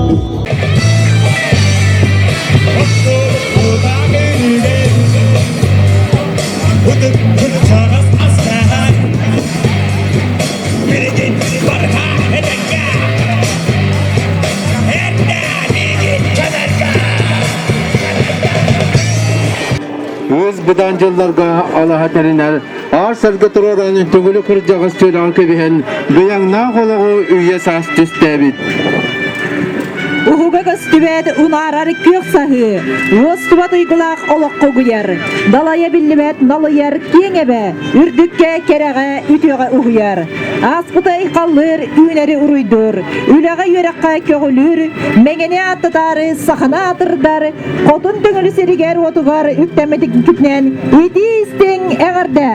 Үс быдан дьылларга алаһа тэринэр аар саргы туруоран түгүлү кырдьаҕас түөлэҕин кэбиһэн быйаҥнаах олоҕу үйэ саас түстээбит. Уһуга көстүбэт унаарар күөх саһыы, уостубат уйгулаах олоххо угуйар, далайа биллибэт налыйар киэҥ эбэ, үрдүккэ, кэрэҕэ, үтүөҕэ уһуйар. Ааспыта айхаллыыр, үүнэри уруйдуур, үлэҕэ-үөрэххэ көҕүлүүр, мэҥэни ааттатаары саханы аатырдар, хотун төҥүлү сиригэр-уотугар үктэммитинэн итии-истиҥ эҕэрдэ!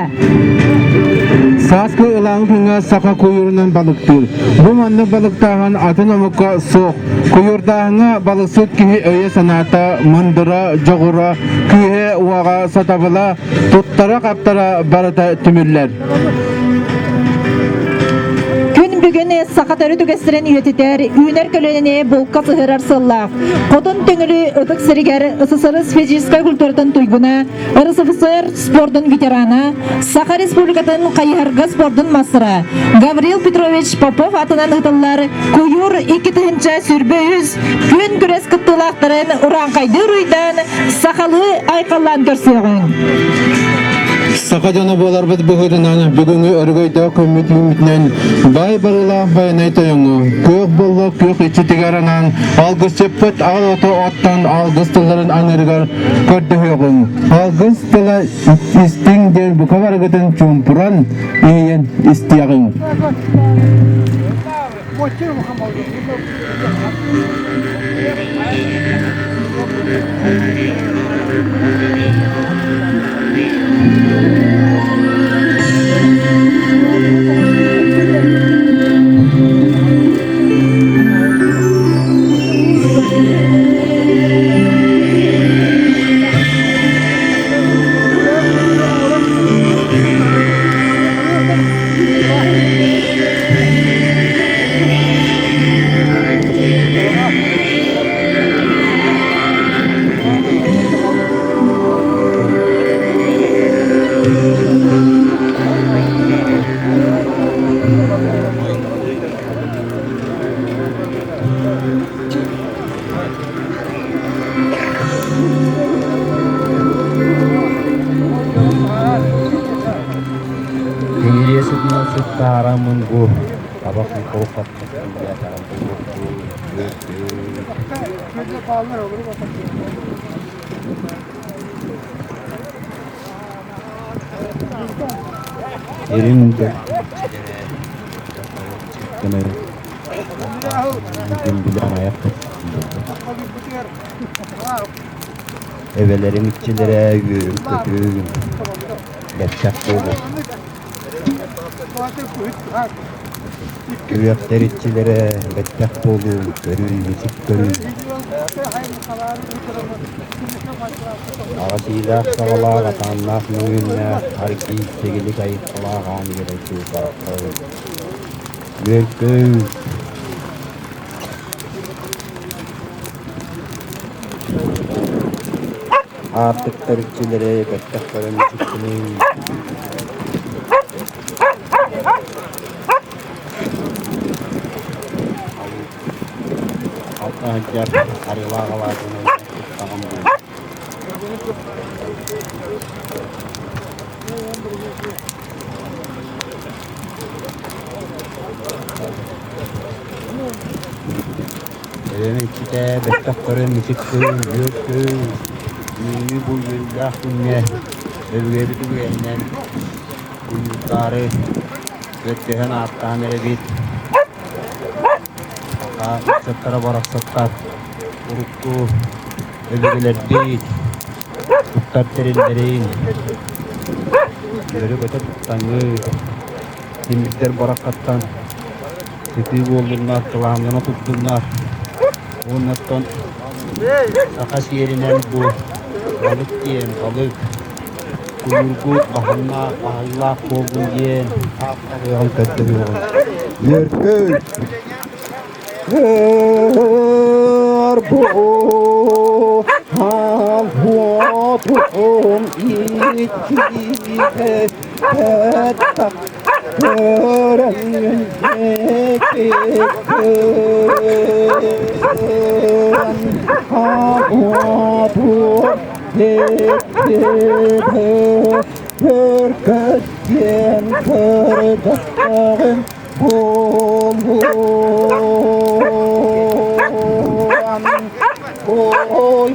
Сааскы ылааҥы күҥҥэ саха куйуурунан балыктыыр. Бу маннык балыктааһын атын омукка суох. Куйуурдааһыҥҥа балыксыт киһи өйө-санаата, мындыра, дьоҕура, күүһэ-уоҕа, сатабыла, туттара-хаптара барыта түмүллэр. Күн бүгүн саха төрүт үгэстэрин үйэтитэр, үүнэр көлүөнэни булка сыһыарар сыллаах. Хотун Төҥүлү ытык сиригэр СССР физическэй культуратын туйгуна, РСФСР спордун ветерана, Саха Республикатын хайыһарга спордун мастера Гаврил Петрович Попов атынан ыытыллар Куйуур 2023 күн күрэс кыттыылаахтарын урааҥхайдыы уруйдаан сахалыы айхаллаан көрсүөҕүҥ. Саха дьоно буоларбыт быһыытынан бүгүҥҥү өрөгөйдөөх көммүт үүммүтүнэн баай барыылаах байанай тойоҥҥо күөх боллох күөх иччитигэр анаан алгысчыппыт ал ото оттон алгыс тылларын аныырыгар көрдөһүөҕүҥ. Алгыс тыла истиҥ диэн бука барыгытын чуумпуран иһийэн истиэҕиҥ. Тиҥириэ сытынан сыттаара мунгу, табах мукуру Ирин Эбэлэрим иччилэрэ үөрүм-көтүүм, бэртэх буолуо. Күрүөхтэр иччилэрэ бэттэх буолуу, көрүү, мичик көрүү. Аҕа сиилээх саҕалаах, атааннаах мөҥүөннээх, аргыый сигилик айылҕалаах аан ийэ барахсаҕын. Үөркөй! Аартыктар иччилэрэ бэттэх көрөн мичиктиниҥ. Алтаһыгар арыылаах алаадьынан куттаҕым дуу. Эбэм иччитэ бэттэх көрөн мичик көрүн, үөр көрүн, үүнүү бу үөрүүлээх күҥҥэ өбүгэбит үгэһинэн куйуурдаары көрдөһөн ааттаан эрэбит. Саха ыччаттара барахсаттар урукку өбүгэлэрбит туттар тэриллэрин үөрэ-көтө туттаҥҥыт, тимирдэр бараххаттан сытыы буоллуннар, кылааннана турдуннар. Уоннаттан саха сиэринэн бу балык диэн балык куйуургут баһыннаах баһыллаах буоллун диэн Отум иччитэ Өркөттен кырдықтағым болуан Ой,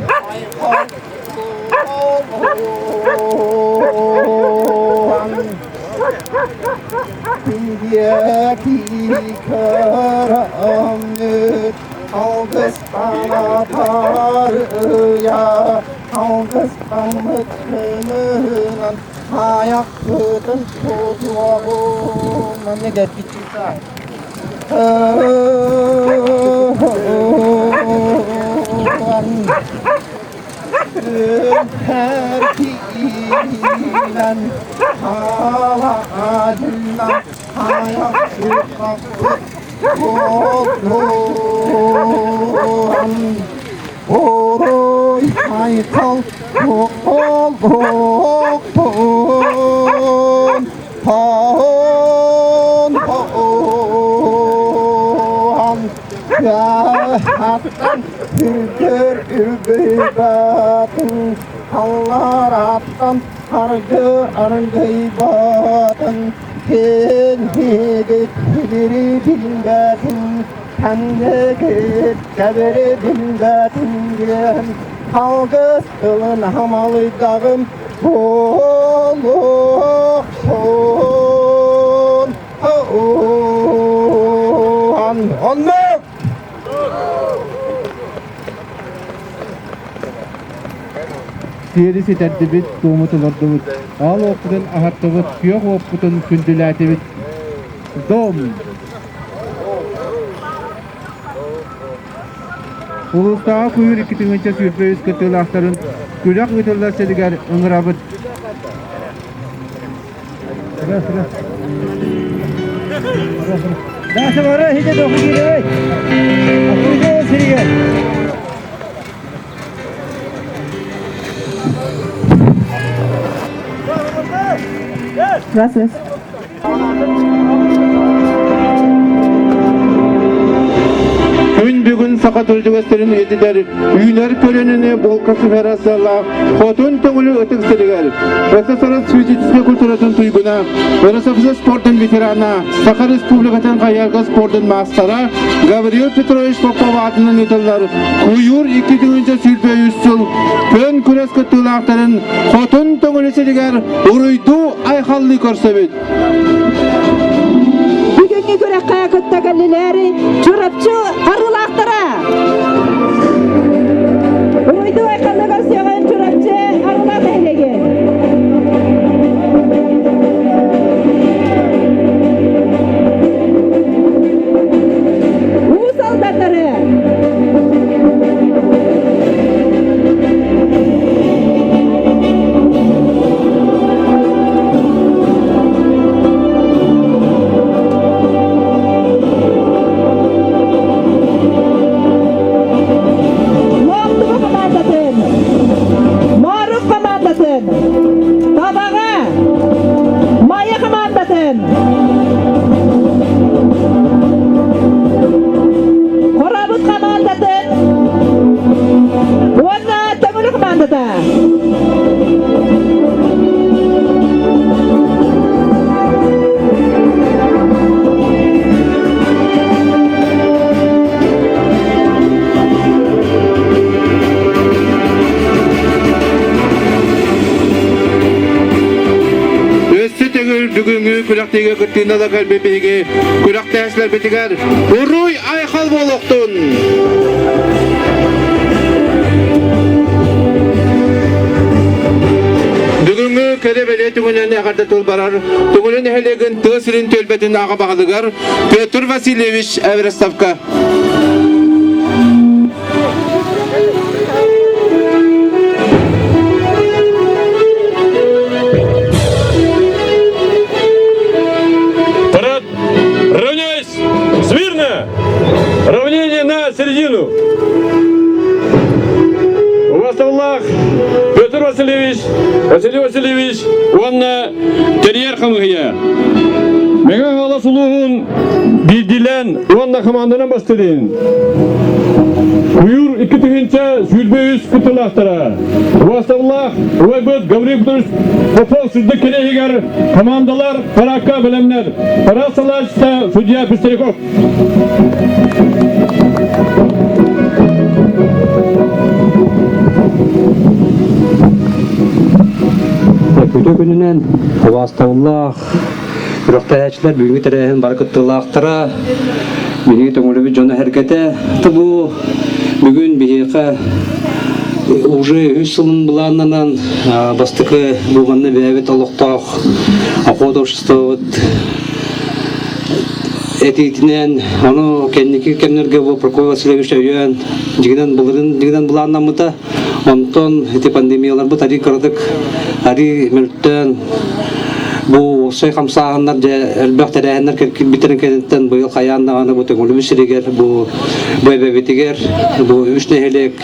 Сиэри ситэрдибит, туому толордубут, аал уоппутун аһаттыбыт, күөх уоппутун күндүлээтибит. Дом! Улуустааҕы куйуур 2 123 кыттыылаахтарын күрэх ыытыллар сиригэр ыҥырабыт. Gracias. Күн бүгүн саха төрдүгэстэрин үйэтитэр үүнэр көлүөнэни булка сыһыара сыаллаах Хотун Төҥүлү ытык сиригэр СССР физическэй культуратын туйгуна, РСФСР спордун ветерана, Саха Республикатын хайыһарга спордун маастара Гаврил Петрович Попов аатынан ыытыллар Куйуур 2023 сыл күөн күрэс кыттыылаахтарын Хотун Төҥүлү сиригэр уруйдуу айхаллыы көрсөбүт. Бүгүҥҥү күрэххэ кытта кэллилэр Чурапчы Арыылаахтара. Уруйдуу айхаллыы көрсүөҕүн Чурапчы Арыылаах нэһилиэгин. Уус Алдаттары. Лоохтуба хамаандатын, Моорук хамаандатын, Табаҕа, Майа хамаандатын, Хоробут хамаандатын уонна Төҥүлү хамаандата. Өссө төгүл бүгүҥҥү күрэхтэһиигэ кыттыыны ыла кэлбит биһиги күрэхтэһээччилэрбитигэр уруй айхал буолуохтун! Бүгүҥҥү кэрэ бэлиэ түгэнинэн эҕэрдэ тыл барар Төҥүлү нэһилиэгин тыа сирин түөлбэтин аҕа баһылыгар Петр Васильевич Эверестовка. Парад! Равняйсь! Смирно! Равнение на середину! Убастабыллаах Петр Васильевич, Василий Васильевич уонна тэрийэр хамыыһыйа. Мэҥэ Хаҥалас улууһун биирдиилээн уонна хамаанданан бастыырын. Куйуур 2023 кыттыылаахтара. Убастабыллаах убайбыт Гаврил Петрович Попов сырдык кириэһигэр командалар параакка бэлэмнэр. Парад салааччыта судья Пестряков. Күтө күнүнэн убаастабыллаах күрэхтэһээччилэр бүгүҥҥү тэрээһин бары кыттыылаахтара биһиги төҥүлүбүт дьоно сэргэтэ бу бүгүн биһиэхэ уже үһүс сылын былааннанан бастакы бу манна бэйэбит олохтоох охота обществобыт этиитинэн ону кэнники кэмнэргэ бу Прокопий Васильевич өйөөн дьигинэн былырын дьигинэн былааннаммыта онтон ити пандемияларбыт арыы кыратык арыы мөлтөөн бу уопсай хамсааһыннар дьэ элбэх тэрээһиннэр кэлбиттэрин кэнниттэн быйыл хайаан даҕаны бу Төҥүлүбүт сиригэр бу бу эбэбитигэр бу үс нэһилиэк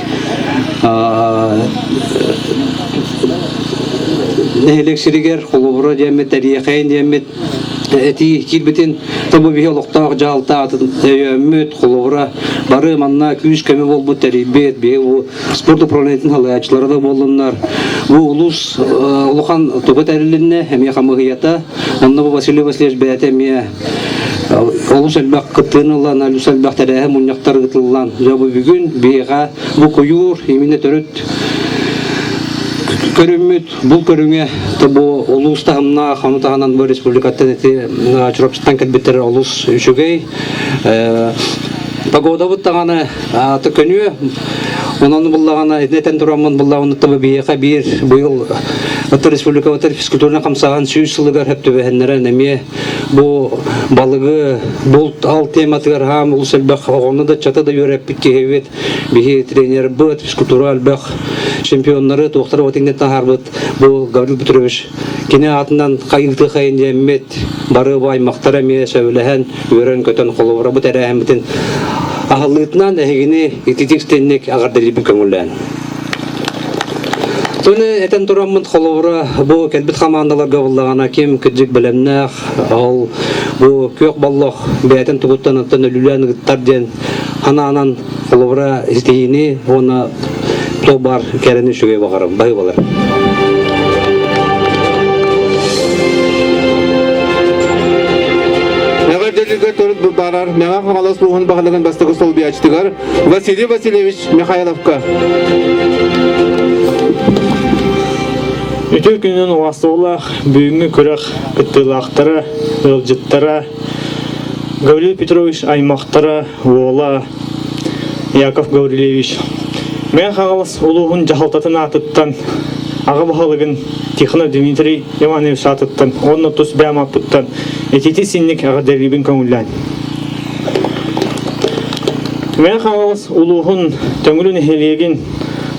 нэһилиэк сиригэр холобура диэммит тэриэхэйин диэммит этии киирбитин тобу биһи олохтоох дьаһалта атын өйөөммүт холобура бары манна күүс-көмө буолбут тэрийбит биһи бу спорт управлениетын салайааччылара да буоллуннар бу улуус улахан туга тэрилиннэ эмиэ хамыыһыйата онно бу Василий Васильевич бэйэтэ эмиэ олус элбэх кыттыыны ылан олус элбэх тэрээһин мунньахтар ыытыллан дьэ бу бүгүн биһиэхэ бу куйуур именно төрүт көрүммүт Бу көрүҥэ бу улуус таһымнаах, ону таһынан бу республикаттан ити Чурапчыттан кэлбиттэр олус үчүгэй. Погодабыт даҕаны аты көнүө. Онон буллаҕына итинэтэн тураммын буллаҕына таба биһиэхэ биир быйыл Аты республикабытыр физкультурнай хамсааһын сүүс сылыгар хөп түбэһиннэрэн эмиэ бу балыгы булт ал тематыгар хаам улус элбэх оҕону да чата да үөрэппит киһибит биһи тренербыт физкультура элбэх чемпионнары туохтары отиҥнэ таһаарбыт бу Гаврил Петрович кини аатынан хайыытыы хайын диэммит бары бу аймахтар эмиэ сөбүлэһэн үөрэн-көтөн холобура бу тэрээһиммитин аһыллыытынан эһигини ититик эҕэрдэлиибин көҥүллээн. Туны этэн тураммын холобура бу кэлбит хамаандаларга буллаҕына ким кырдьык бэлэмнээх ол бу күөх боллох бэйэтин тугуттан оттон өлүүлээн ыгыттар диэн ханаанан холобура ситиһиини уонна туох баар кэрэни үчүгэй баҕарым баһы балар. Эҕэрдэлииргэ төрүт барар Мэҥэ Хаҥалас улууһун баһылыгын бастакы солбуйааччытыгар Василий Васильевич Михайловка. Үтүө күнүнэн уҕаастабыллаах бүгүҥҥү күрэх кыттыылаахтара, ыалдьыттара Гаврил Петрович аймахтара, уола Яков Гаврильевич Мэҥэ Хаҥалас улууһун дьаһалтатын аатыттан аҕа баһылыгын Тихонов Дмитрий Иванович аатыттан уонна тус бэйэм ааппыттан итити синник эҕэрдэлиибин көҥүллээн. Мэҥэ Хаҥалас улууһун Төҥүлү нэһилиэгин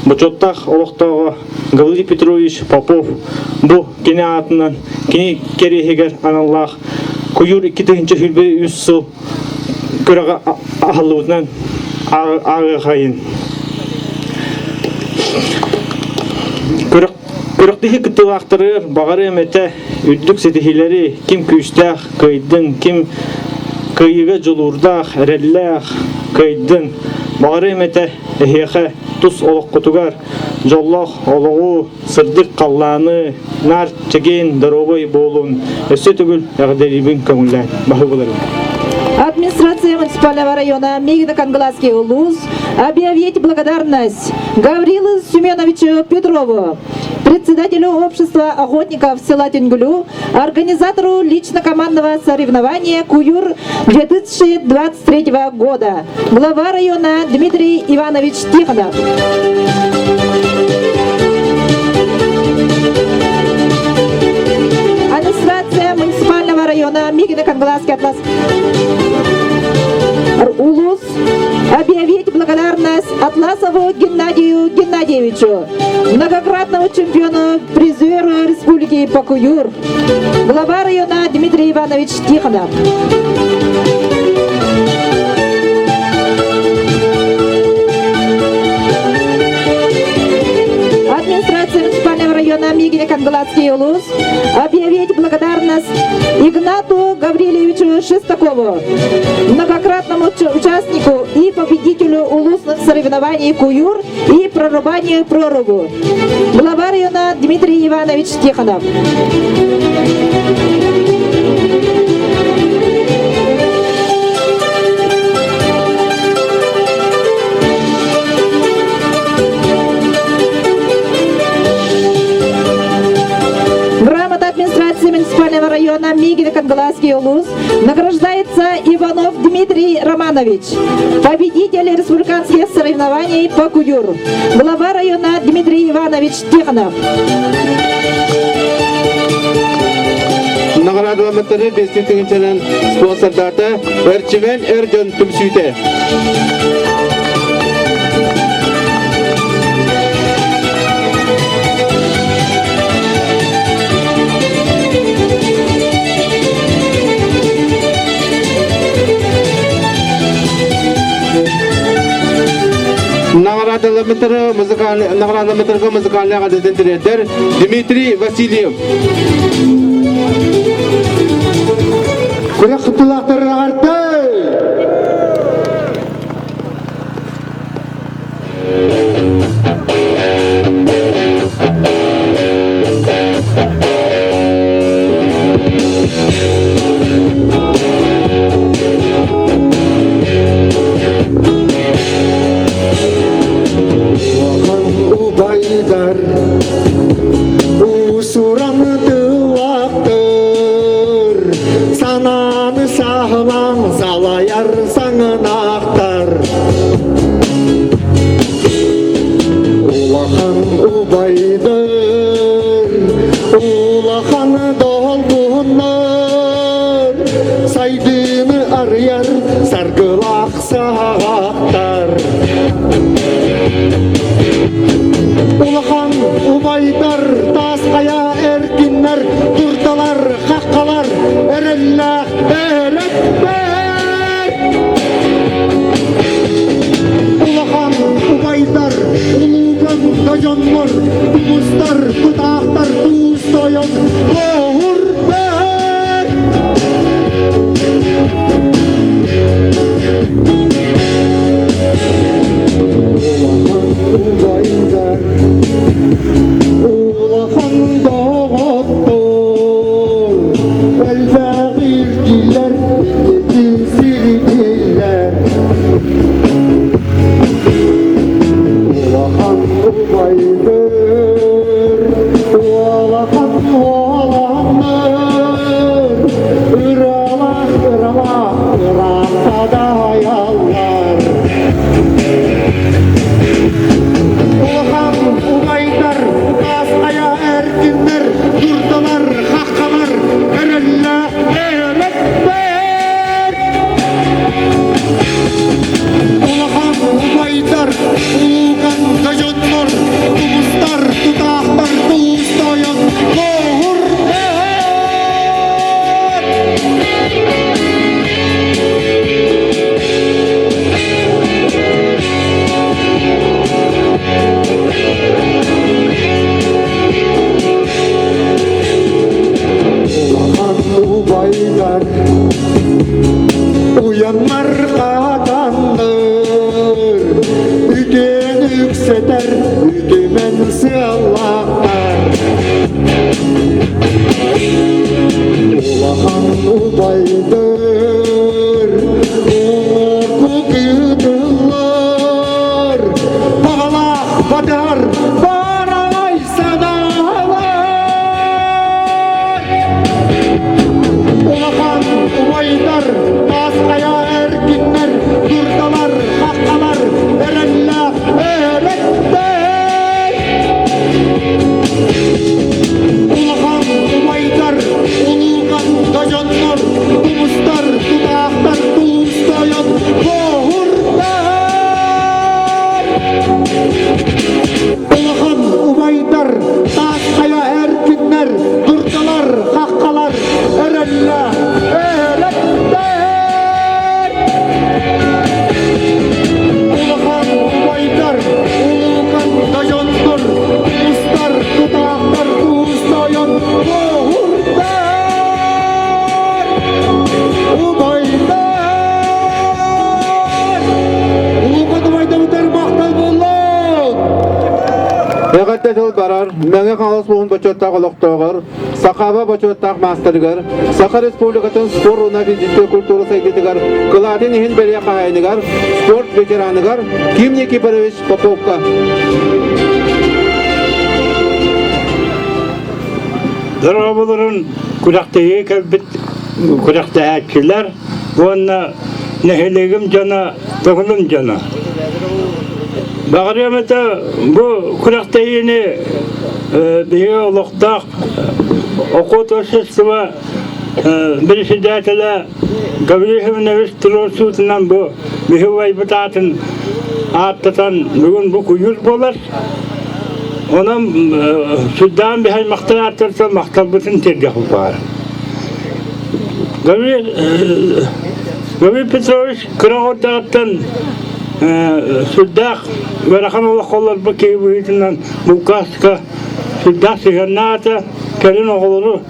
бочуоттаах олохтооҕо Гаврил Петрович Попов бу кини аатынан кини кэриэһигэр аналлаах Куйуур 2023 сыл күрэҕэ аһыллыбытынан ааҕыахайын. Күрэхтэһии кыттыылаахтарыгар баҕарыам этэ үрдүк ситиһиилэри ким күүстээх кыайдын, ким кыайыыга дьулуурдаах, эрэллээх кыайдын. Баҕарыам этэ эһиэхэ тус олоххутугар дьоллоох олоҕу, сырдык халлааны, наар чэгиэн доруобай буолун, өссө төгүл эҕэрдэлиибин көҥүллээн баһыыбаларым. Администрация муниципального района Мегино-Кангаласский улус объявить благодарность Гаврилу Семеновичу Петрову, председателю общества охотников села Тюнгулю, организатору лично-командного соревнования «Куюр» 2023 года, глава района Дмитрий Иванович Тихонов. Администрация муниципального района Мигино-Кангаласский Атлас Улус объявить благодарность Атласову Геннадию Геннадьевичу, многократному чемпиону призеру Республики Покуюр, глава района Дмитрий Иванович Тихонов. Мегино-Кангаласский улус объявить благодарность Игнату Гаврилевичу Шестакову, многократному участнику и победителю улусных соревнований «Куюр» и прорубанию прорубу. Глава района Дмитрий Иванович Тихонов. Грамота администрации муниципального района Мигино-Кангаласский улус награждается Иванов Дмитрий Романович, победитель республиканских соревнований по куюр. Глава района Дмитрий Иванович Тихонов. Наҕараадаламмыттары бэстик тыһыынчанан спонсордаата Эрчимэн эр дьон түмсүүтэ. Наҕараадаламмыттары наҕараадаламмыттарга музыкальный аҕадатын тириэрдэр Дмитрий Васильев. Күрэх кыттыылаахтарын аҕартай! Улахан убайдар Уусуран тыллаахтыр, санааны саһылаан салайар саҥынаахтар. Улахан убайдар, улахан долгуннар, сайдыыны арыйар саргылаах саҕахтар. Улахан убайдар, таас хайа эркиннэр, турталар, хаххалар, эрэллээх эрэттэр. Улахан убайдар, улууган дойоннор, тумустар, тутаахтар, туус тойон, боһурдар. Улахан убайдар, улахан доҕоттор, элбэх илдьилэр, сирдииллэр. Улахан убайдар, улахан уоланнар, ыралаах ыралаах ыраахта даайаллар. Улахан убайдар, таас хайа эркиннэр, турдалар, хаххалар, эрэллээх эрэттэр. Улахан убайдар, улуукан дьоннор, тумустар, тутаахтар, туус тойон, лоһур Улахан убайдар уяннар хатаннар, үтүөн үксэтэр үтүмэн сыаллаахтар. Улахан убайдар уҥуорку кыытыллар, баҕалаах батар барай санаалар. Улахан убайдар, таас хайа эркиннэр, дурдалар, хаххалар, эрэллээх эрэттэр. Улахан убайдар, улуукан дьоннор, тумустар, тутаахтар, туус тойон, боһурдар. Эҕэрдэ тыл барар Мэҥэ Хаҥалас улууһун бочуоттаах олохтооҕор, Сахаба бочуоттаах маастарыгар, Саха Республикатын спорт уонна физическэй культура сайдыытыгар кылаатын иһин бэлиэ хаһаайыныгар, спорт ветераныгар Ким Никифорович Поповка. Дорооболорун күрэхтэһиигэ кэлбит күрэхтэһээччилэр уонна нэһилиэгим дьоно, көҥүлүм дьоно. Баҕарыам этэ бу күрэхтэһиини биһиги олохтоох охотовщество председателэ Гаврил Семенович туруорсуутунан бу биһи убайбыт аатын ааттатан бүгүн бу куйуур буолар. Онон сүрдээн биһи аймахтар ааттарыттан махталбытын тиэрдиэхпит баҕар. Гаврил, Гаврил Петрович кыра оҕордоҕуттан сүрдээх ыарахан олоххо олорбут киһи быһыытынан булкааска сүрдээх сыһыаннаах этэ. Кэлин оҕолору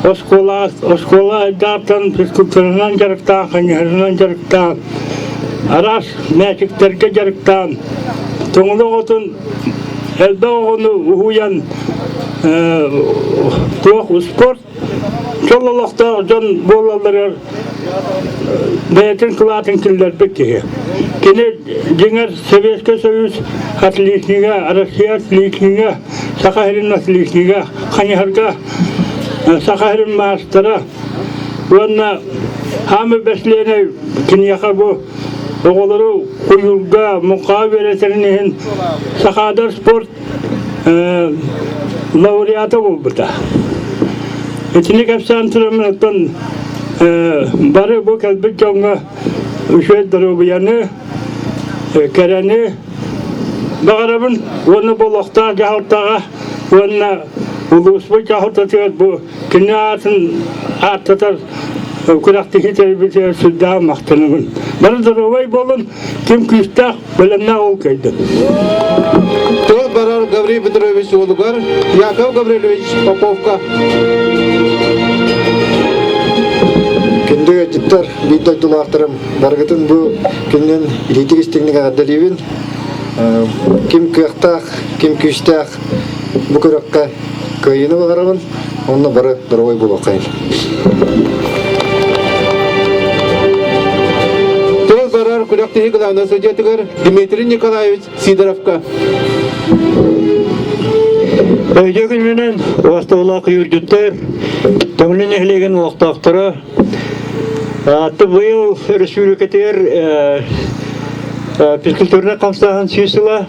оскуола оскуола айдаартан физкультуранан дьарыктаан, хайыһарынан дьарыктаан, араас мээчиктэргэ дьарыктаан, тоҥолох оҕотун элбэх оҕону уһуйан туох спорт чол олохтоох дьон буолалларыгар бэйэтин кылаатын киллэрбит киһи. Кини дьиҥэр Советскай Союз отличнига, Россия отличнига, Саха сирин отличнига, Хайыһарга Саха сирин маастара уонна хаамы бэслиэнэ киниэхэ бу оҕолору куйуурга, муҥхаҕа үөрэтэрин иһин Сахадар спорт лауреата буолбута. Итини кэпсээн тураммын оттон бары бу кэлбит дьоҥҥо үчүгэй доруобуйаны, кэрэни баҕарабын уонна бу олохтоох дьаһалтаҕа уонна улууспут дьаһалтатыгар бу кини аатын ааттатар күрэхтэһии тэрийбитигэр сүрдээх махтанабын. Бары доруобай буолун, ким күүстээх, бэлэмнээх ол кыайдын. Тыл барар Гаврил Петрович уолугар Яков Гаврильевич Поповка. Күндү ыалдьыттар, биир дойдулаахтарым, барыгытын бу күнүн илиитик истиҥник эҕэрдэлиибин. Ким кыахтаах, ким күүстээх бу күрэххэ кыайыыны баҕарабын, онно бары доруобай буолуоххайын. Тыл барар күрэхтэһии главнай судьятыгар Дмитрий Николаевич Сидоровка. Өйдө күнүнэн Востовлаах юрдьуттар, Төҥүлү нэһилиэгин олохтоохторо Аты быйыл өрөспүүбүлүкэтигэр физкультурнай хамсааһын сүүс сыла.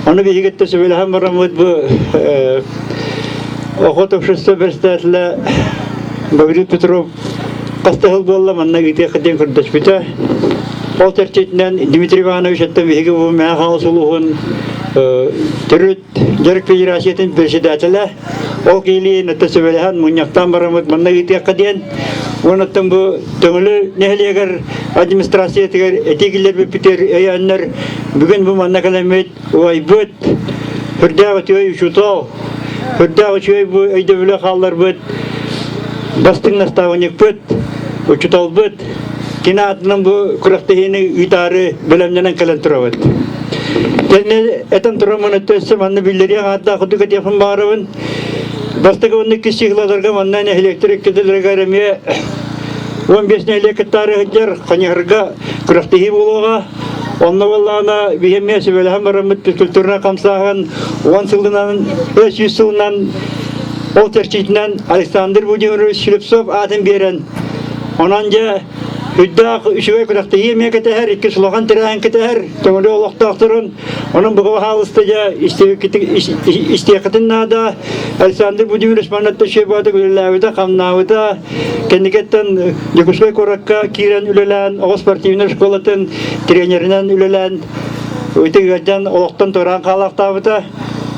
Ону биһигиттэ сөбүлэһэн бараммыт бу Охот общество председателэ Гаврил Петров хас да сыл буолла манна ыытыахха диэн көрдөспүтэ. Ол чэрчитинэн Дмитрий Иванович оттон биһиги бу Мэҥэ Хаҥалас улууһун төрүт дьарык федерациятын председателэ ол киһилиин өттө сөбүлэһэн мунньахтаан бараммыт манна ыытыахха диэн уонна бу Төҥүлү нэһилиэгэр администрациятыгар этии киллэрбиппитигэр өйөөннөр бүгүн бу манна кэлэммит убайбыт үрдээх үчүгэй учуутал үрдээх үчүгэй бу өйдөбүлү хаалларбыт бастыҥ наставникпыт учууталбыт кини аатынан бу күрэхтэһиини ыытаары бэлэмнэнэн кэлэн турабыт. Кэннэ этэн тураммын өттө манна биллэриэх ааттаах курдук этиэхпин баҕарабын. Бастакы уонна иккис числаларга манна нэһилиэктэр иккитилэригэр эмиэ 15 нэһилиэк кыттаары сылдьар Ханьыһарга күрэхтэһии буолуоҕа. Онно буоллаҕына биһи эмиэ сүбэлэһэн бараммыт физкультурнай хамсааһын 10 сылынан, 300 сылынан ол чэрчитинэн Александр Владимирович Слепцов аатын биэрэн онон дьэ үрдээх үчүгэй күрэхтэһии эмиэ кэтэһэр, иккис улахан тэрээһин кэтэһэр, төҥүлү олохтоохторун онон бу хаалыста дьэ истиэххитин наада. Александр Владимирович манна Шебаты үлэлээбитэ, хамнаабыта, кэнникэттэн Дьокуускай куоракка киирэн үлэлээн, оҕо спортивнай школатын тренеринэн үлэлээн, ити ыалдьан олохтон туораан хаалаахтаабыта.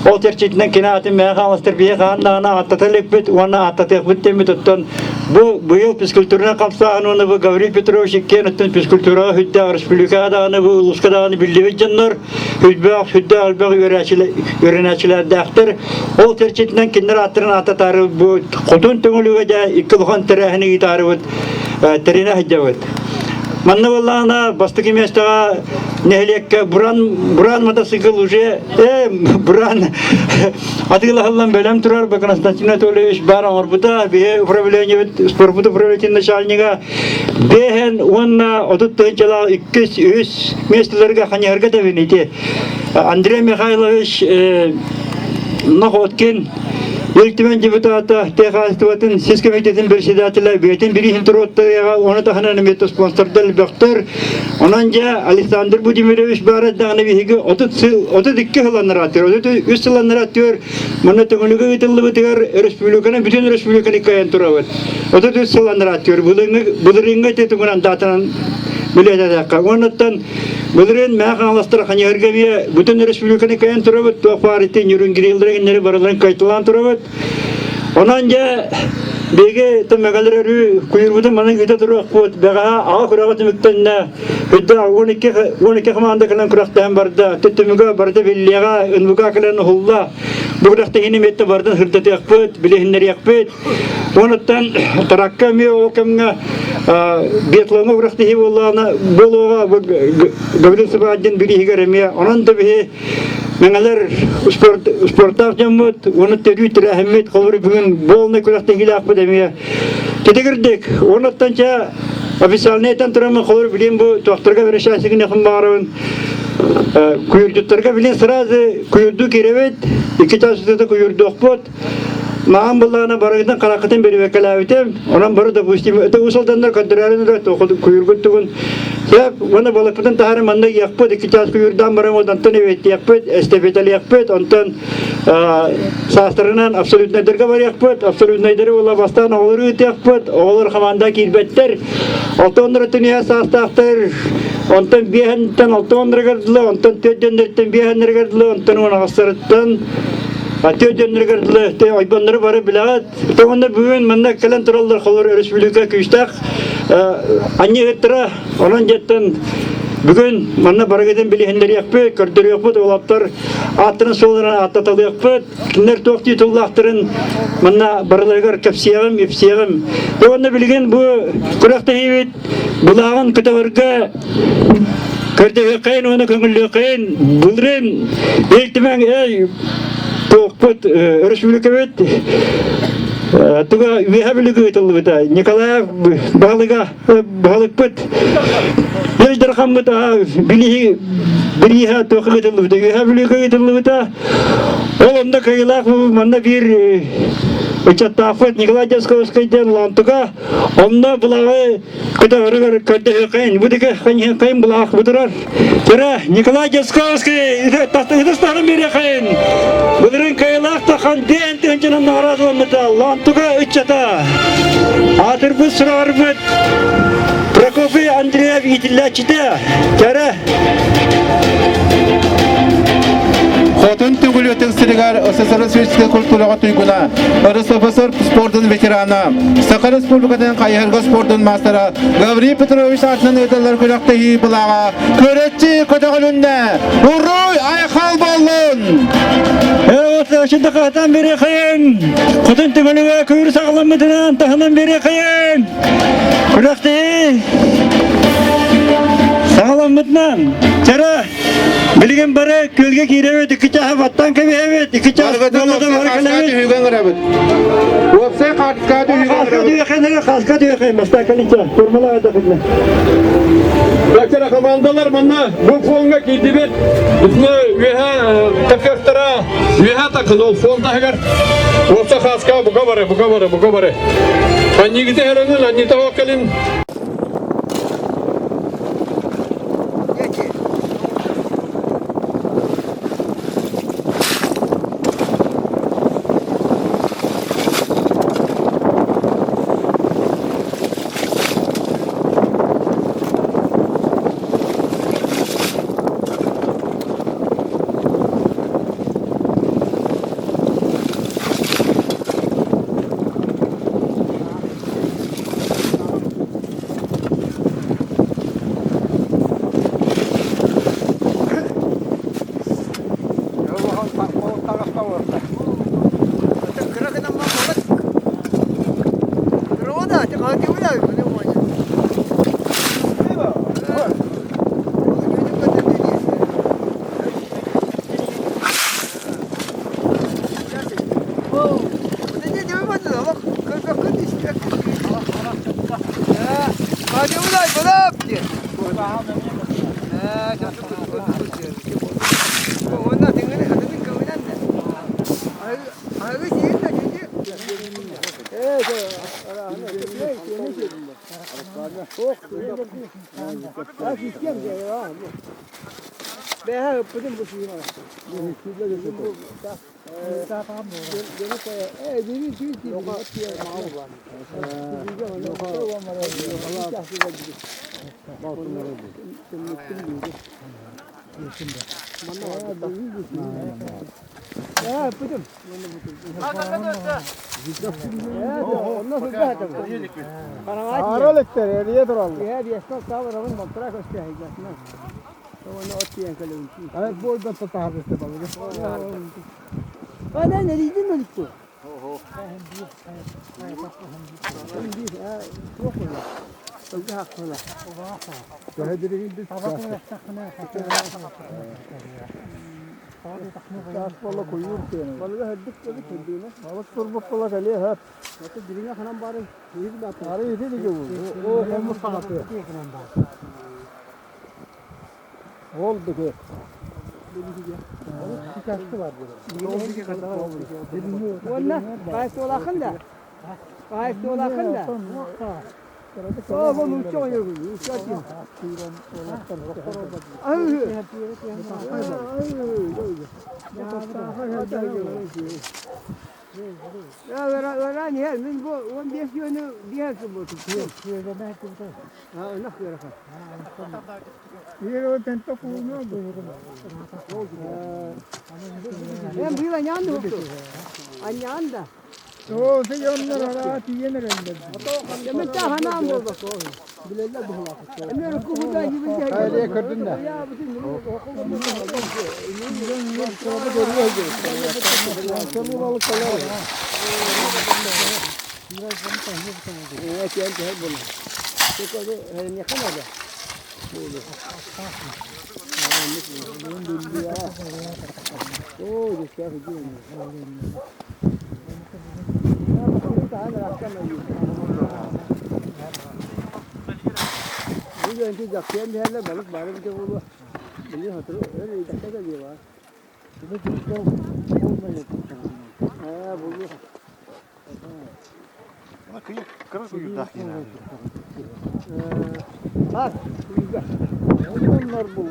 Ол чэрчитинэн кини аатын мэҥэ хаҥаластар биһи хаһан даҕаны ааттата иликпит уонна ааттатыахпыт диэммит оттон бу быйыл физкультурнай хамсааһын уонна бу Гаврил Петрович иккиэн оттон физкультураҕа сүрдээх республикаҕа даҕаны бу улууска даҕаны биллибит дьоннор сүрдээх сүрдээх элбэх үөрэнээччилэрдээхтэр. Ол чэрчитинэн кинилэр ааттарын ааттатаары бу хотун төҥүлүгэ дьэ икки улахан тэрээһини ыытаарыбыт тэринэ сылдьабыт. Манна буоллаҕына бастакы миэстэҕэ нэһилиэккэ Буран Буран мотоцикл уже э Буран атыылаһыллан бэлэм турар Константин Анатольевич баар оҥорбута биһи управлениебит спорпут управлениетын начальнига бэһэн уонна 30 тыһыынчалаах иккис үһүс миэстэлэргэ ханьыһарга тэбин ити Андрей Михайлович Находкин Ил Түмэн депутата, тыа хаһаайыстыбатын сис комитетин председателэ бэйэтин бирииһин туруоттарыаҕа, ону таһынан эмиэ спонсордар элбэхтэр. Онон дьэ Александр Будимирович баар эрдэҕинэ биһиги 30 сыл, 32 сыл аннарааттыыр, 33 сыл аннарааттыыр манна Төҥүлүгэ ыытыллыбытыгар республиканы бүтүн республиканы кыайан турабыт. 33 сыл аннарааттыыр былырыыҥҥы былырыыҥҥы ити тугунан даатанан билиэтэтэххэ. Уоннаттан Былырыын Мэҥэ Хаҥаластар Ханьыһарга эмиэ бүтүн республиканы кыайан турабыт, туох баар ити Нюрнгриллары иннэри барыларын кыайталаан турабыт. Онон дьэ биһиги тыммэгэлэр өрүү куйуурбутун манан ыыта туруохпут. Бэҕэһээ аҕа күрэҕэ түмүктэннэ. Үрдэ 12 12 хамаанда кэлэн күрэхтэһэн барда. Түмүгэ барыта биллиэҕэ, НВК кэлэн уһулла. Бу күрэхтэһиини эмиэ барытын сырдатыахпыт, билиһиннэриэхпит. Онуттан Таракка эмиэ ол кэмҥэ биатлоҥҥа күрэхтэһии буоллаҕына буолуоҕа Гаврил Сыбаадин бирииһигэр эмиэ онон да биһи мэҥэлэр спорт спортаах дьоммут уонна төрүү тэрээһиммит холобур бүгүн буолнай күрэхтэһиилээхпит эмиэ тэтигирдик онуттан чэ официальный этэн тураммын холобур билим бу туохтарга верещасигин баҕарабын куйурдуттарга билин сразу куйурдуу киирэбит икки чаас устата куйурдуохпут Маҕан буллаҕына барыгытын хараххытын бирибэккэлээбитим. Онон бары допустим, это уус алданнар көрдөрөөрүн эрэ куйургут тугун. Сөп, уонна балыкпытын таһарын манна ыйыахпыт, икки чаас куйурдаан баран онтон эбиэттиэхпит, эстафеталиахпыт, онтон саастарынан абсолютнайдарга барыахпыт, абсолютнайдары буола бастаан оҕолору ыытыахпыт, оҕолор хамаанда киирбэттэр. Алтан түнүһэ саастаахтар, онтон биэһэнтэн алта уоннарыгар дылы, онтон төрдөннөртөн биэһэннэригэр дылы, онтон уон аҕыстарыттан Түөдөннөрүгэр дылы ойбоннору бары билэҕит. Тоҕонно бүгүн манна кэлэн тураллар холор республика күүстээх анньыһыттара. Онон дьэттэн бүгүн манна барыгытын билиһиннэриэхпит, көрдөрүөхпүт, уолаттар ааттарын суолларын ааттаталыахпыт. Кинилэр туох титуллаахтарын манна барыларыгар кэпсиэҕим, ипсиэҕим. Уонна билигин бу күрэхтэһиибит былааҕын көтөҕөргө Көрдөһүөххэйин уонна көҥүллүөххэйин былырыын Ил Түмэн эй туохпут өрөспүүбүлүкэбит туга үөһэ бүлүгү ыытыллыбыта Николаев баһылыга баһылыкпыт Ил Дархаммыт билиһи бирииһэ туохха ыытыллыбыта үөһэ бүлүгү ыытыллыбыта ол онно кыайыылаах манна биир ыччаттаахпыт Николай Дьасковскай диэн Лантуга онно былаҕы Көтөҕөрүгэр көрдөһүөххэйин, бу диги ханьыһыаххайын булаах бутурар. Төрө Николай Дьасковский ытыстаһын биэриэххэйин. Былырын кыайылаах тахан диэн тыһынчанан наҕараадаламмыта Лантуга ыччата. Аатырбыт сураҕарбыт Прокопий Андреев иитиллээччитэ. Кэрэ Хотун Түгүлүөтүн сиригэр СССР физическэй культураҕа туйгуна, РСФСР спордун ветерана, Саха Республикатын хайыһарга спордун маастара Гаврил Петрович аатынан ыытыллар күрэхтэһии былааҕа көрөччү көтөҕүлүннэ! Уруй айхал буоллун! Өчүнді қатан берехайын! Хотун түгіліге күйір сағаламытынан таһынан берехайын! Күрэхтэһии саҕаламмытынан чара билигин бары күөлгэ киирэбит, икки чааһы баттаан кэбиһэбит, икки чаас буолла бары кэлэбит. Үһүгэн ырабыт. Уопсай хаартыскаҕа түһүүгэн ырабыт. Хаска түһүөхэй, маста калича, формала дахытна. Дактара командалар манна бу фонга киирдибит. Итини үөһэ такыахтара үөһэ такын ол фон таһыгар уопса хаска бука бары, бука бары, бука бары. Аннигите хөрөҥүн, аннита кэлин.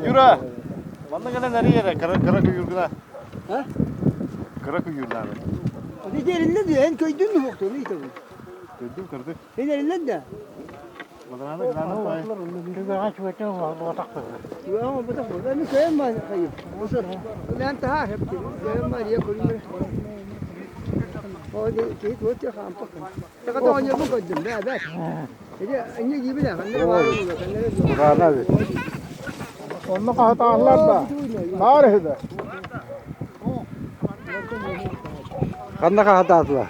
Юра, манна кэлэн эрий эрэ, кыра кыра күйүүргүнэ. Кыра күйүүрнээҕи. Көйдүм кырдык. Бадараана граната баай. Онно хаһытааллар да баар үһү да. Ханна хаһытаатылар?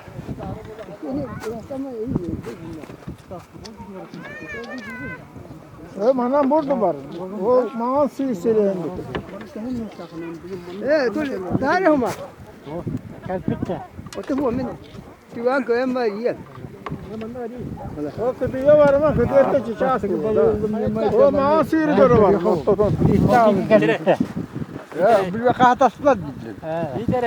Манан бурду бар. Ол маҥан сыыр сирэйин Ол кытыйа барыма кытыйа чычаас. Ол маҥан сыыры көрө бар. Оттотон. Билбэ хаһатаспат дииллэр.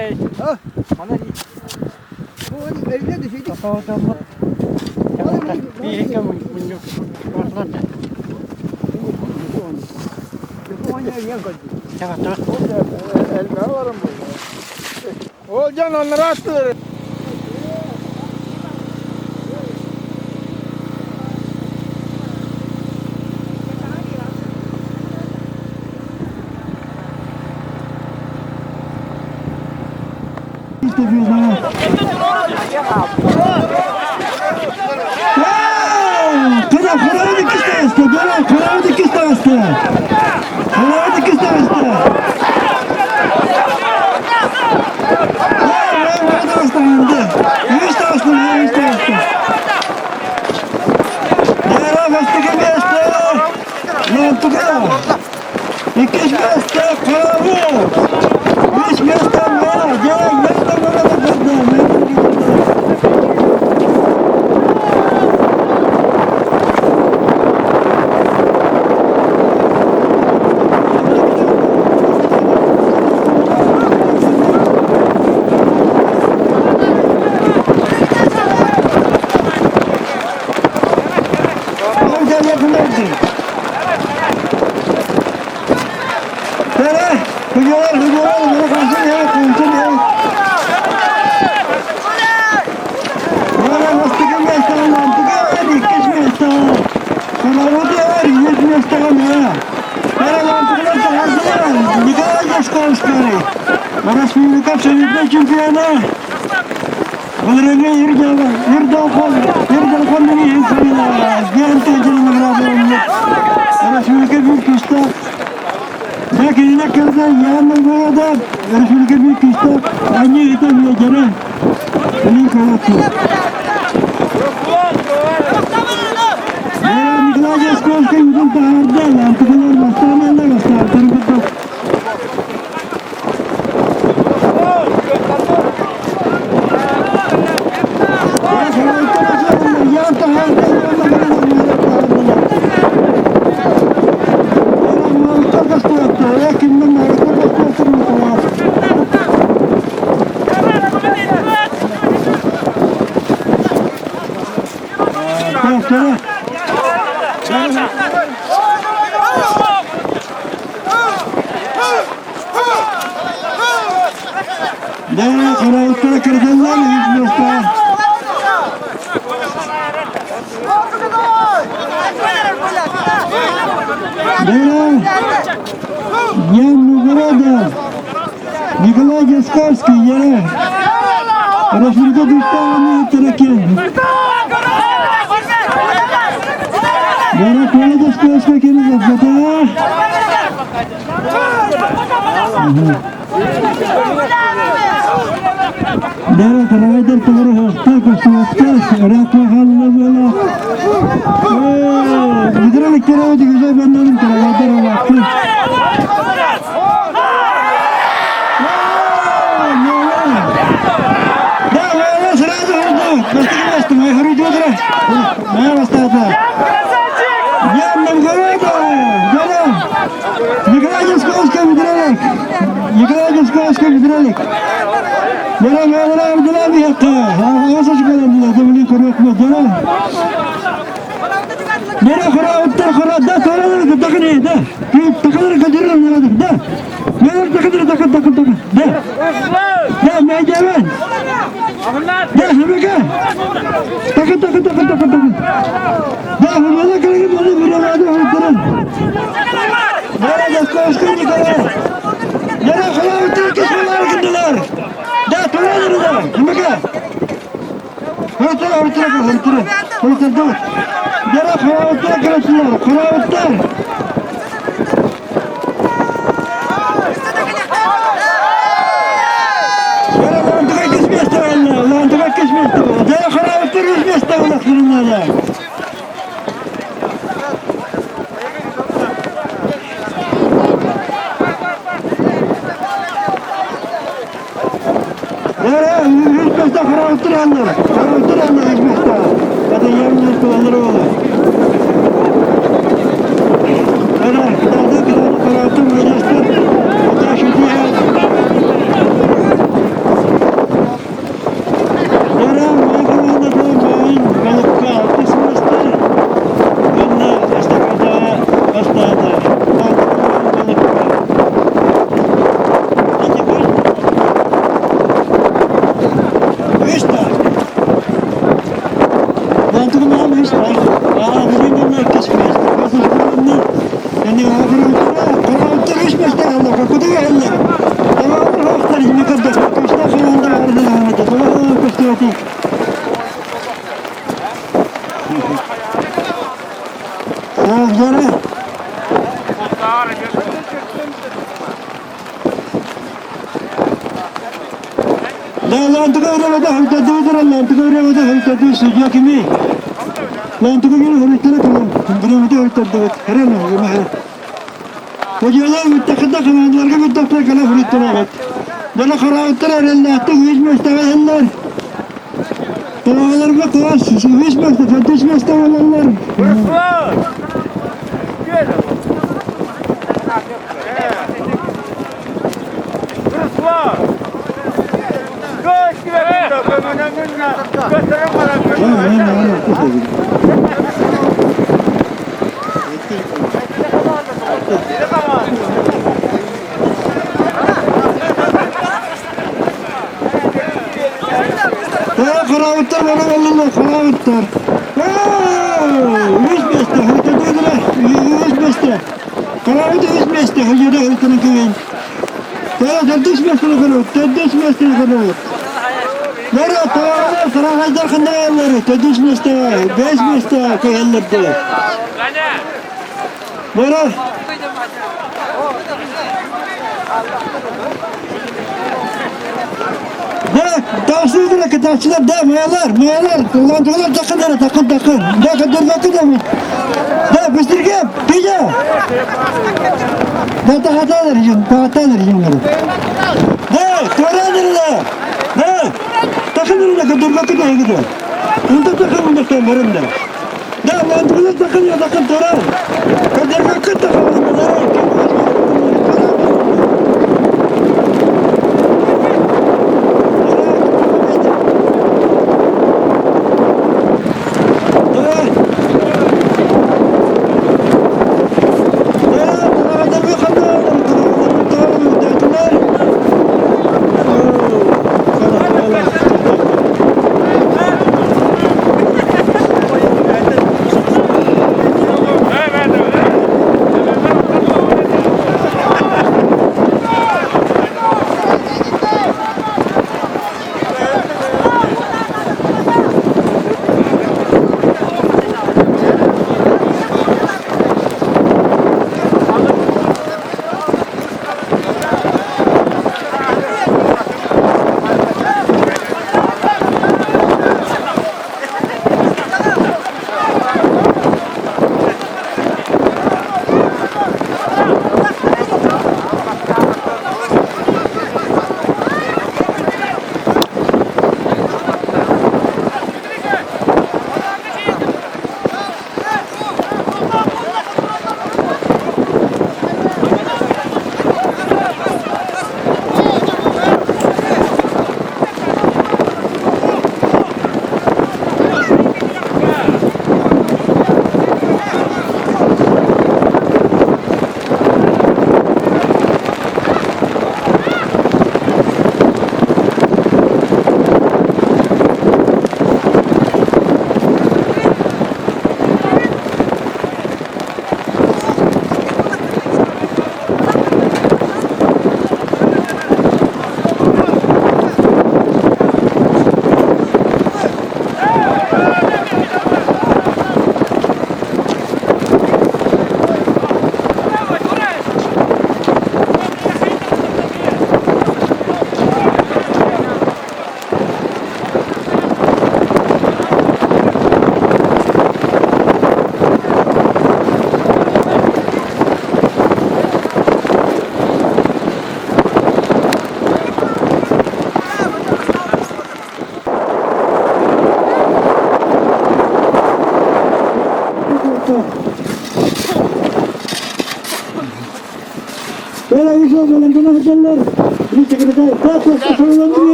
Elbäğe varım bu. Ол дьон оннора аттылар. Республика абсолютнай чемпиона Валерий Ирдалхон Республика биир күүстээх Дьэ кинилэр кэлдэ Ян Новгорода Республика биир күүстээх анньыы ыта үөдэрэ Илин куораттыы Николай Ясковский үгүн таһаарда, лаантыкалар бастаан ылла, бастаан кытта. Дьэ, кырдаллар Ян Новгорода, Николай Десковский, я Республика Дустованы Таракен. Яра Коля Десковский кені запата. Дара Карагайдар толору хохта көстүбэттэ, ыраатма хаалла буола. Гидролик терабы дигүзэ бэннэнин Карагайдар олаахты. Да, сразу Ян Новгородов! Николай Десковский Митралик! Николай Десковский Митралик! Дара Мадара Абдулла Бихакка! Ағасы Абдулла, Доминик Корокма, Дара! Дара Хара Уттар Хара, да, Таралар, Тахани, да! Таханар Кадиран, да! Мадар Таханар, Тахан, Тахан, Тахан, да! Да, Майджаван! Да, Хамика! Тахан, Тахан, Тахан, Тахан, Тахан! Да, Хамала Караги, Мали, Миралада, Хамтаран! Дара Десковский Николай! Дара Хара Уттар Кисмалар Кындылар! Да, Таралар, да, Хамика! Хортар, Хортар, Хортар, Хортар, да! Дара Хара Уттар Кисмалар, Хара Уттар! Хараабыттар бара боллулар, хараабыттар. Үс месте, үс месте. Хараабыт үс месте, хожода хөлтөнө кеген. Төрдүс миэстэни көрөбүт, төрдүс миэстэни көрөбүт. Бары табаҕалар, тараҕайдар ханна бааллары, төрдүс миэстэҕэ, бэс миэстэҕэ кыһаллардылар. Бары Да, таусыдыра кытааччылар, да, маялар, маялар, лантылар такын такын такын. Да, кадырбакы да. Да, быстрее, пиня. Да, тахаталар, тахаталар, Да, туарадыр да. Да, такын да кадырбакы да егиде. Унда такын унда барым да. Да, лантылар такын я такын тура. Кадырбакы такын да.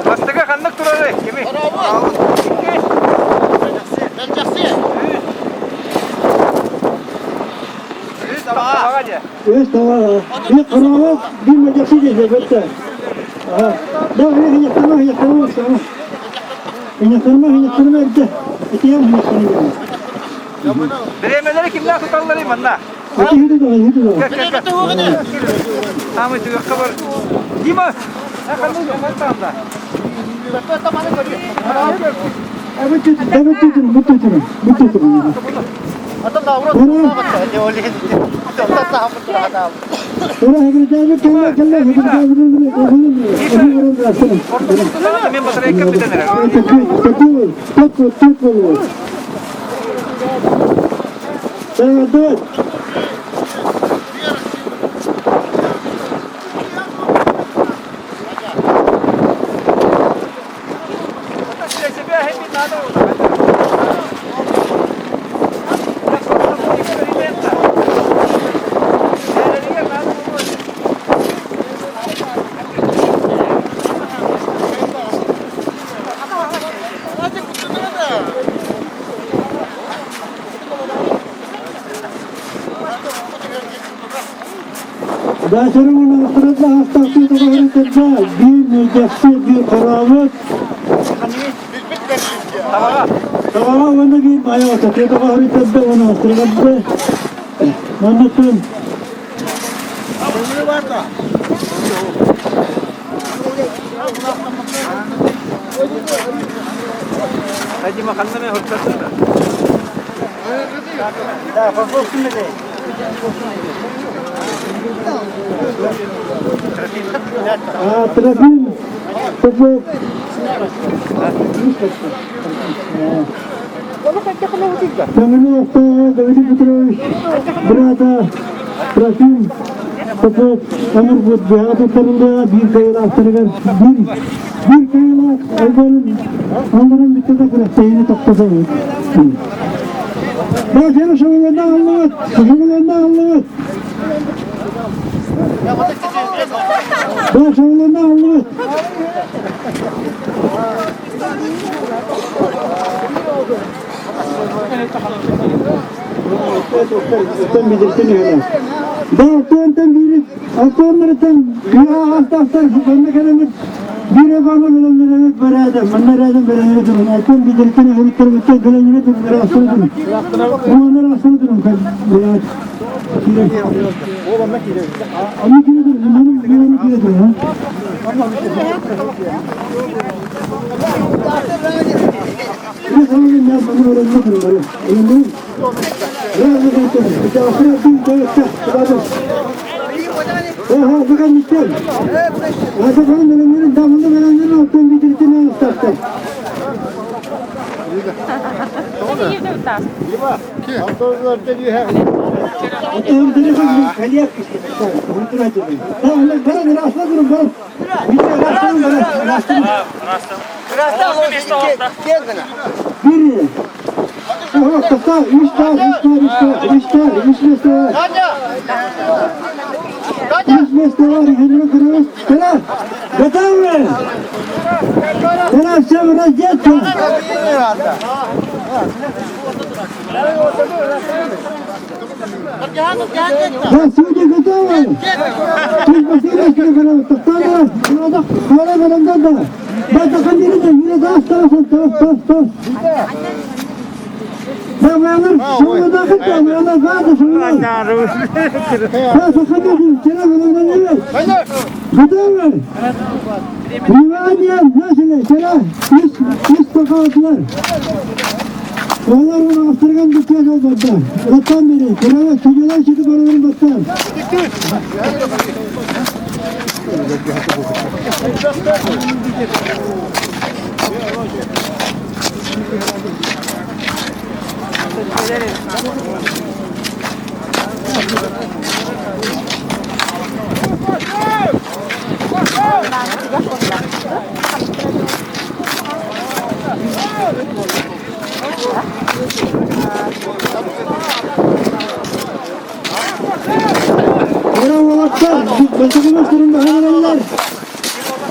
Бастыга ханнык турары? Кими? Үс табаҕа. Bir хараҕа, bir мадьахсы диэхэ бэтте. Да, хиньяктарма, хиньяктарма, хиньяктарма. Хиньяктарма, хиньяктарма эрдэ. Этиэм хиньяктарма. Бириэмэлэри кимнээх туталларый манна? Самый түгэх бар. Дима, Мен батарейка бүтэн Даачарым ахтарда ахтахты тоҕоһун биир мэлдьэхси биир хорообут. Табаҕа уонна биир майа отатыа тоҕоһун төрдө уонна астыргарды. Манныттан Трофим Попов. Көҥүлү Давид Петрович брата Трофим Попов омурбут быһаҕа туттарыллыа биир кыайыылаахтарыгар биир биир кыайыылаах албарын алларын бүттэ да күрэхтэһиини тохтотобут. Баачары шабыланна аллыбыт, шабыланна аллыбыт. Да, шабыланна аллыбыт. Да, алтыантан биири, алтыаннарыттан аастаахтар манна кэлэммит биир эбааны бэлэмнэребит бараада, манна рядом бэлэмнэри турун, алтыан биириттэн өһүрүттэрбиттэн бэлэмнэри турун, ыраастары турун. Уонна ыраастары турун, Аны кире турун, маны кире турун. Бiri. Üç tane, üç tane, üç tane, üç tane, üç metre var. Üç metre var, yirmi kırmızı. Tamam. Готовы? Тогда всем раздеться. Да, судьи готовы? Тут последний раз, Готовы? Внимание! Начали! Үс, үс тоқалатылар. Олар оны астырған бүккен ол баттан. Оттан бері. Кырава судьялар сөйтіп бараларын баттан. Уолаттар, бөлтөгүмөстөрүн баһаараллар.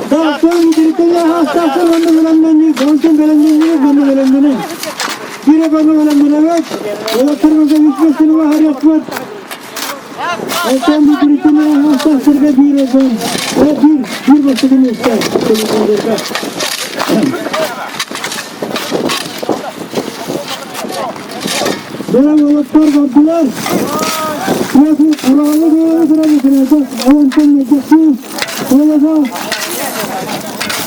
Даактан директор хастасы манна белемнени, гонтон белемнени, манна белемнени. Бире манна белемнени. Уолаттар мыза үчмөстөрүн баһаар yapмат. Алтан директор хастасырга бире гон. Бир, бир бөлтөгүмөстөр. Бирок уолаттар бардылар. Куралы туралы Авантан меккesi Олага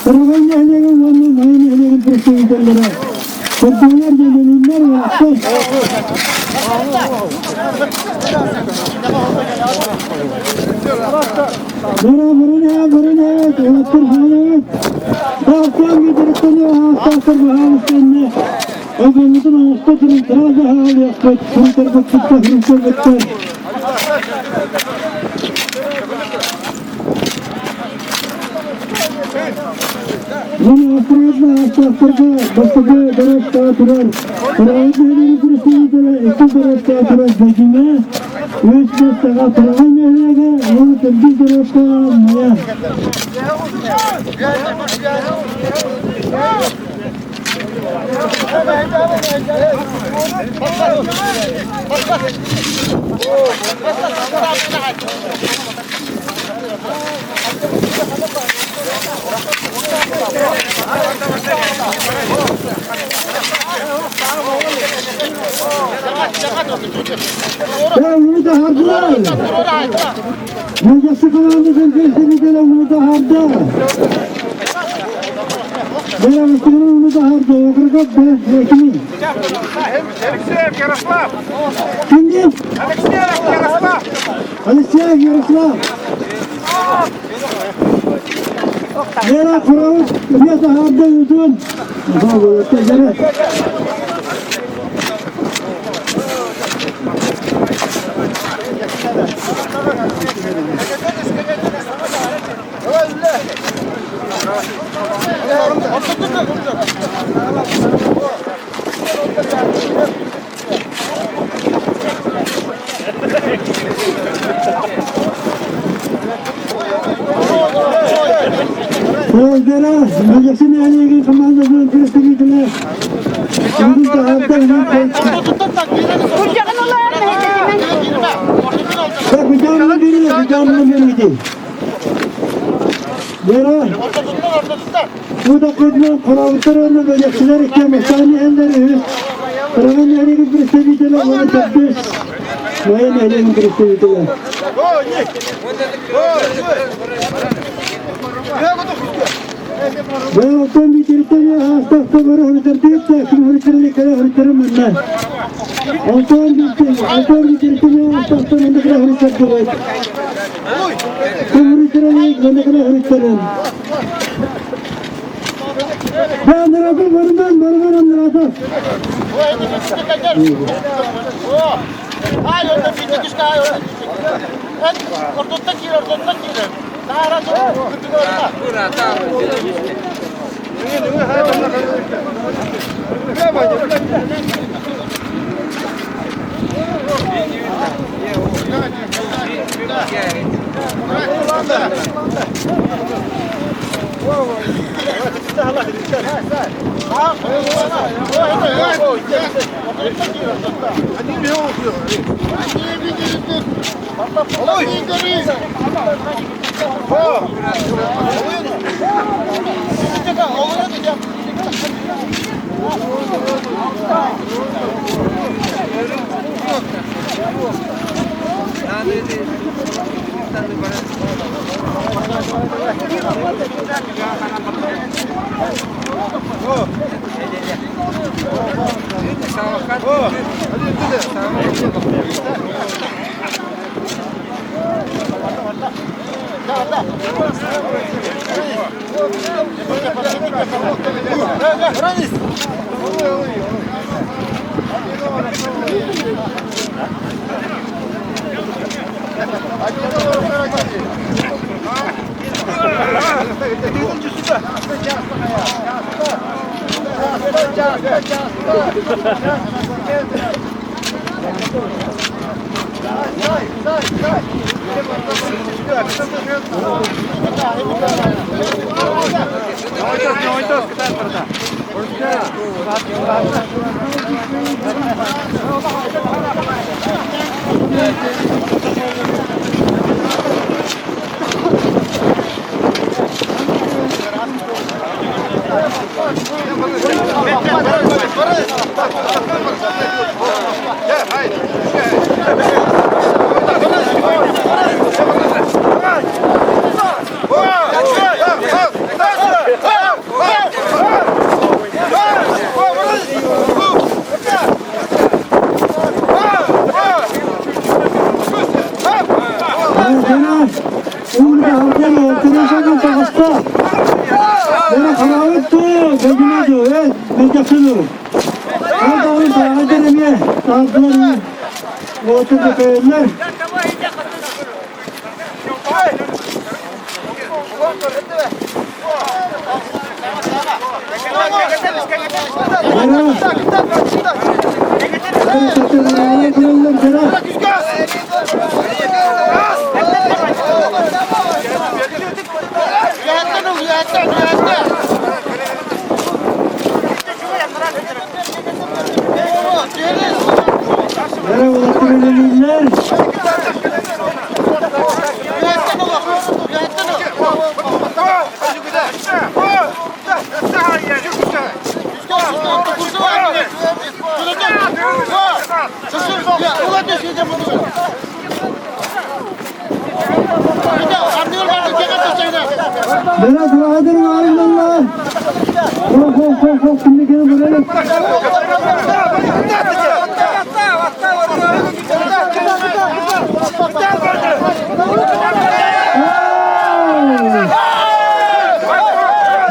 Karagan ehliğin vanlı mayın ehliğin представительлere Korkular gelinler uolаттар. Бара барын барын уолаттар хаалабыт. Даактан гидереттен хаастаахтар баһаалыстанна. Огонутун оҥосто турун сразу хаалыахпыт. Хрунтар баппытта хрунтар баттар. Мына астыргатна хаастаахтарга бастакы дорожка турар. Караган нэһилиэгин представителэ икки дорожка турар Бэдьимэ. Үс местаҕа Караган нэһилиэгэ уонна төрдүс дорожка Майа. Ууну таһаардылар. Мэлдьэхси командатын представителэ ууну таһаарда. Бэйэҕиттэн ууну таһаарда. Округов Бэкини. Алексеев Ярослав! Кимдин? Алексеев Ярослав! Алексеев Ярослав! Лера Куравыт эмиэ таһаарда уутун. Сылгыра Мэлдьэхси нэһилиэгин командатын представителэ Юрий Таһаарда Кудамны бери, кудамны бери. Бера, бу да кудна куравыттар уонна бэлэхсилэр икки махтааны иһэллэр үһүс. Кыраҕа нэһилиэгин представителэ уонна төрдүс Майа нэһилиэгин представителэ. Бэйэҕиттэн биитириттэн аастахта бары хөрүтэрдиэттэ, ким хөрүтэрин кэлэ хөрүтэрин манна. Онтон онтон биитириттэн аастахта манна кэлэ хөрүтэрдибит. Ким хөрүтэрин манна кэлэ хөрүтэрин. Бэйэндэраты барынан барынан андарата. Berat Bahadır Aydınlar. Hop hop hop hop şimdi gene buraya.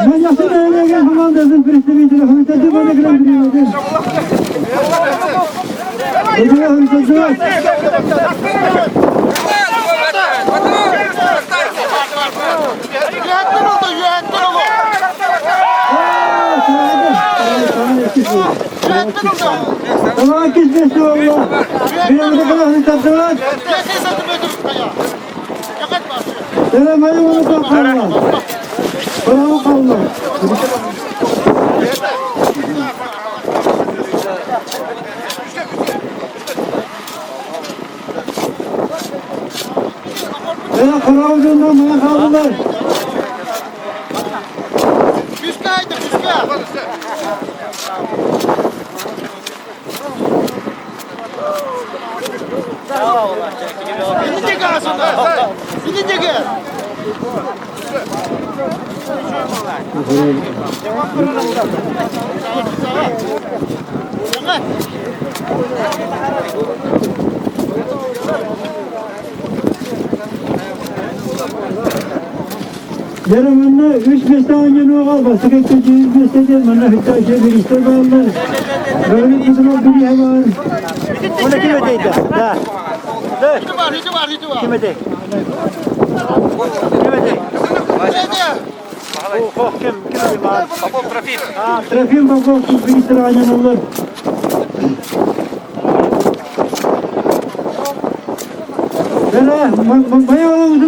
Мен ясын әйлеген командасын представителі хомитаты бана гран при Дьэ, манна үс миэстэ оонньонуоҕа, бастакы иккинчи үс миэстэ диэн манна хиттааччы бириистэр бааллар. Бөрөлүк Петров бирииһэ баар. Оны ким өтейді? Да. Ким өтей? Ким өтей? Ким? Ким өтей? Попов Трофим. Трофим Попов бириистэр оонньонуллар. Дьэ, майа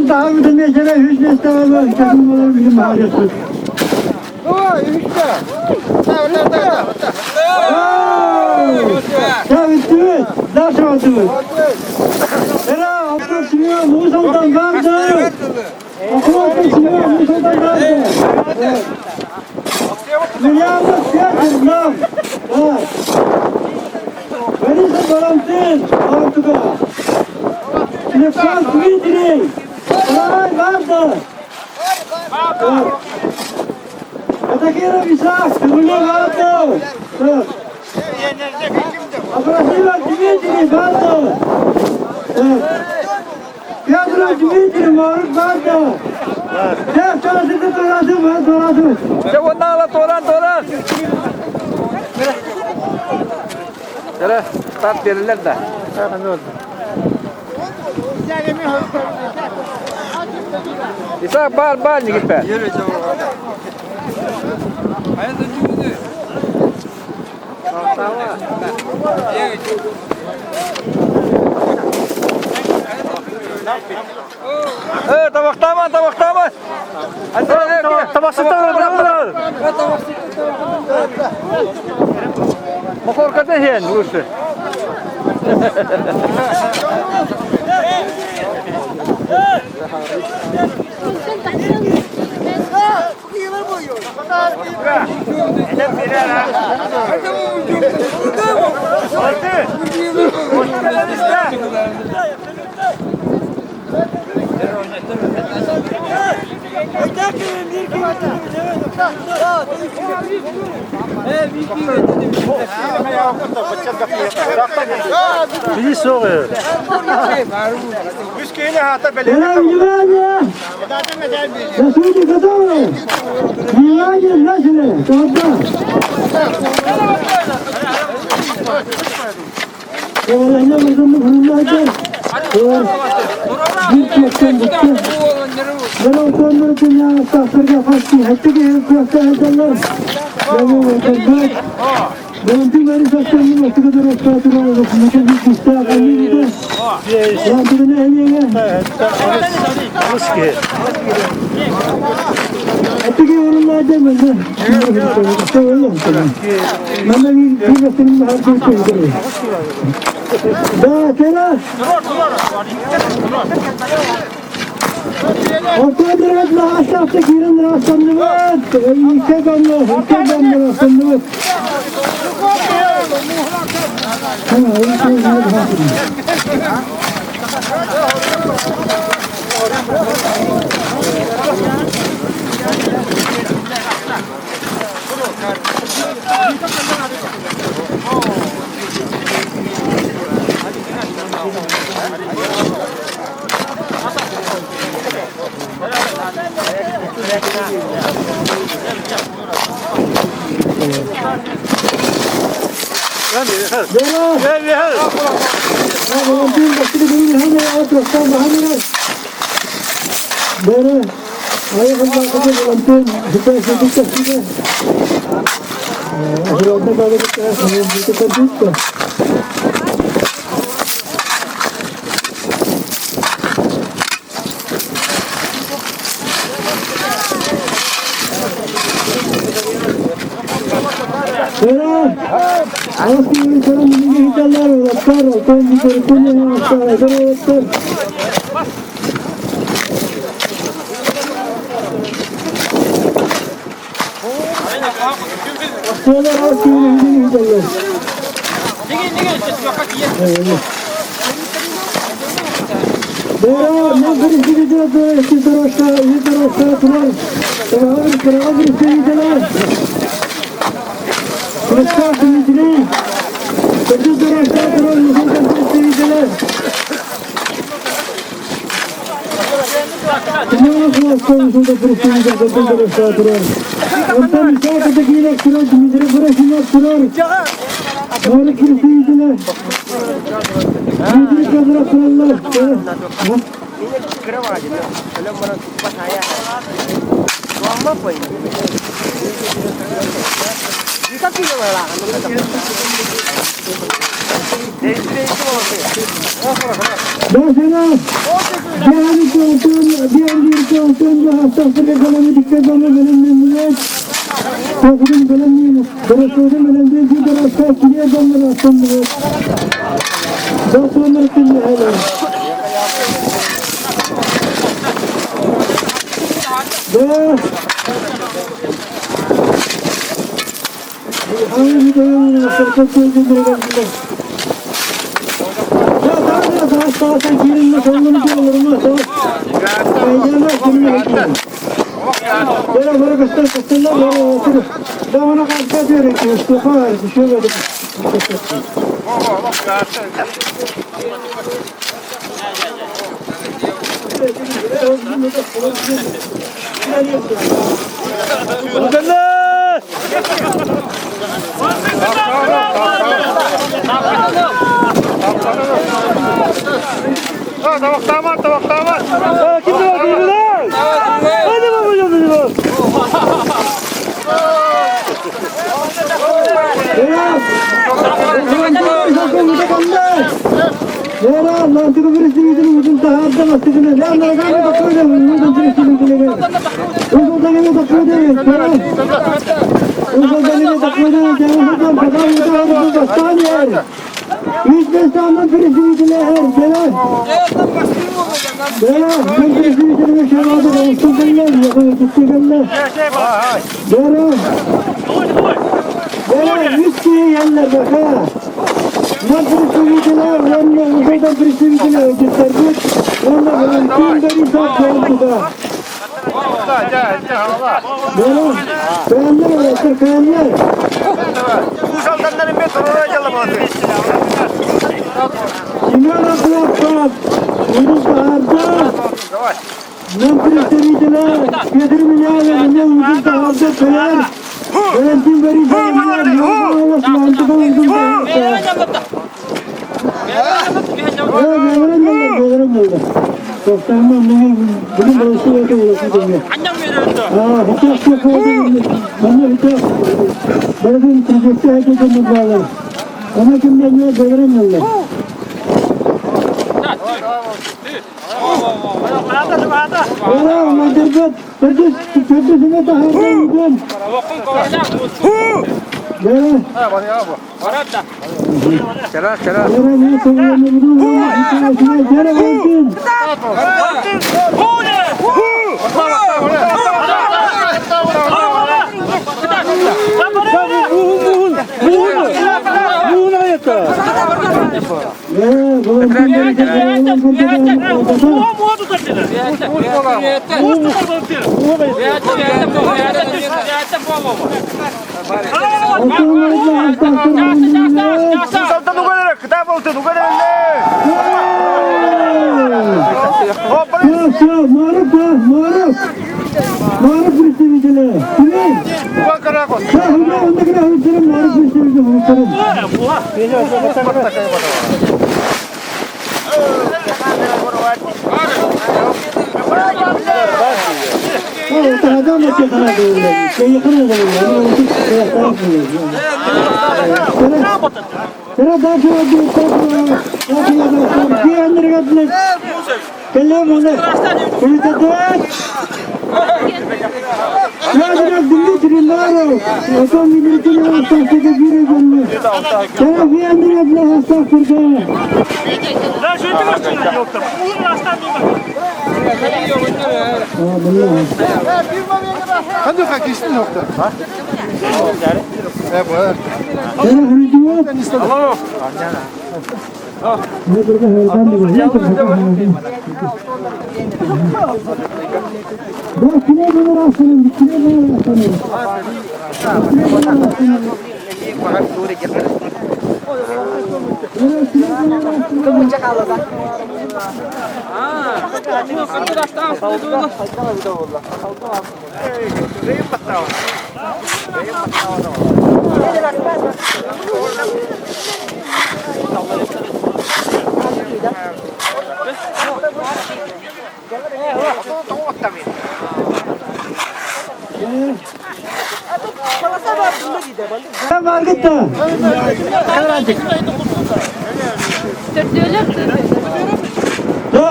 таһаарбытын миэстэлэр үс миэстэҕэ такым болар бүгүн баҕарыахпыт. Я бүттүбүт, дальше бардыбыт. Эра, Алтан Семен, Муус Алдан барды. Окулаттан Семен, Муус Алдан барды. Миллиардов Петр нам. Да. Борисов Валентин, Алтуга. Александр Дмитрий, Давай, Варда. Атакиров Исаак, Тымылы Варда. Так. Абрахимов Дмитрий, Варда. Так. Петров Дмитрий, Марк Варда. Так, что ты турасы, турасы. Торан, торан. Старт берилер да. Исаак бар, бар, Никитпе. Э, табақтама, табақтама. Махорка хен лучше. Ера, внимание! На судьи готовы? Внимание, начали! Толпа! Да, Кера! Ортодырат лаастақты кирен растандыбыт. Ике гамны, ике гамны растандыбыт. Бера! Валентин Бера! Валентин,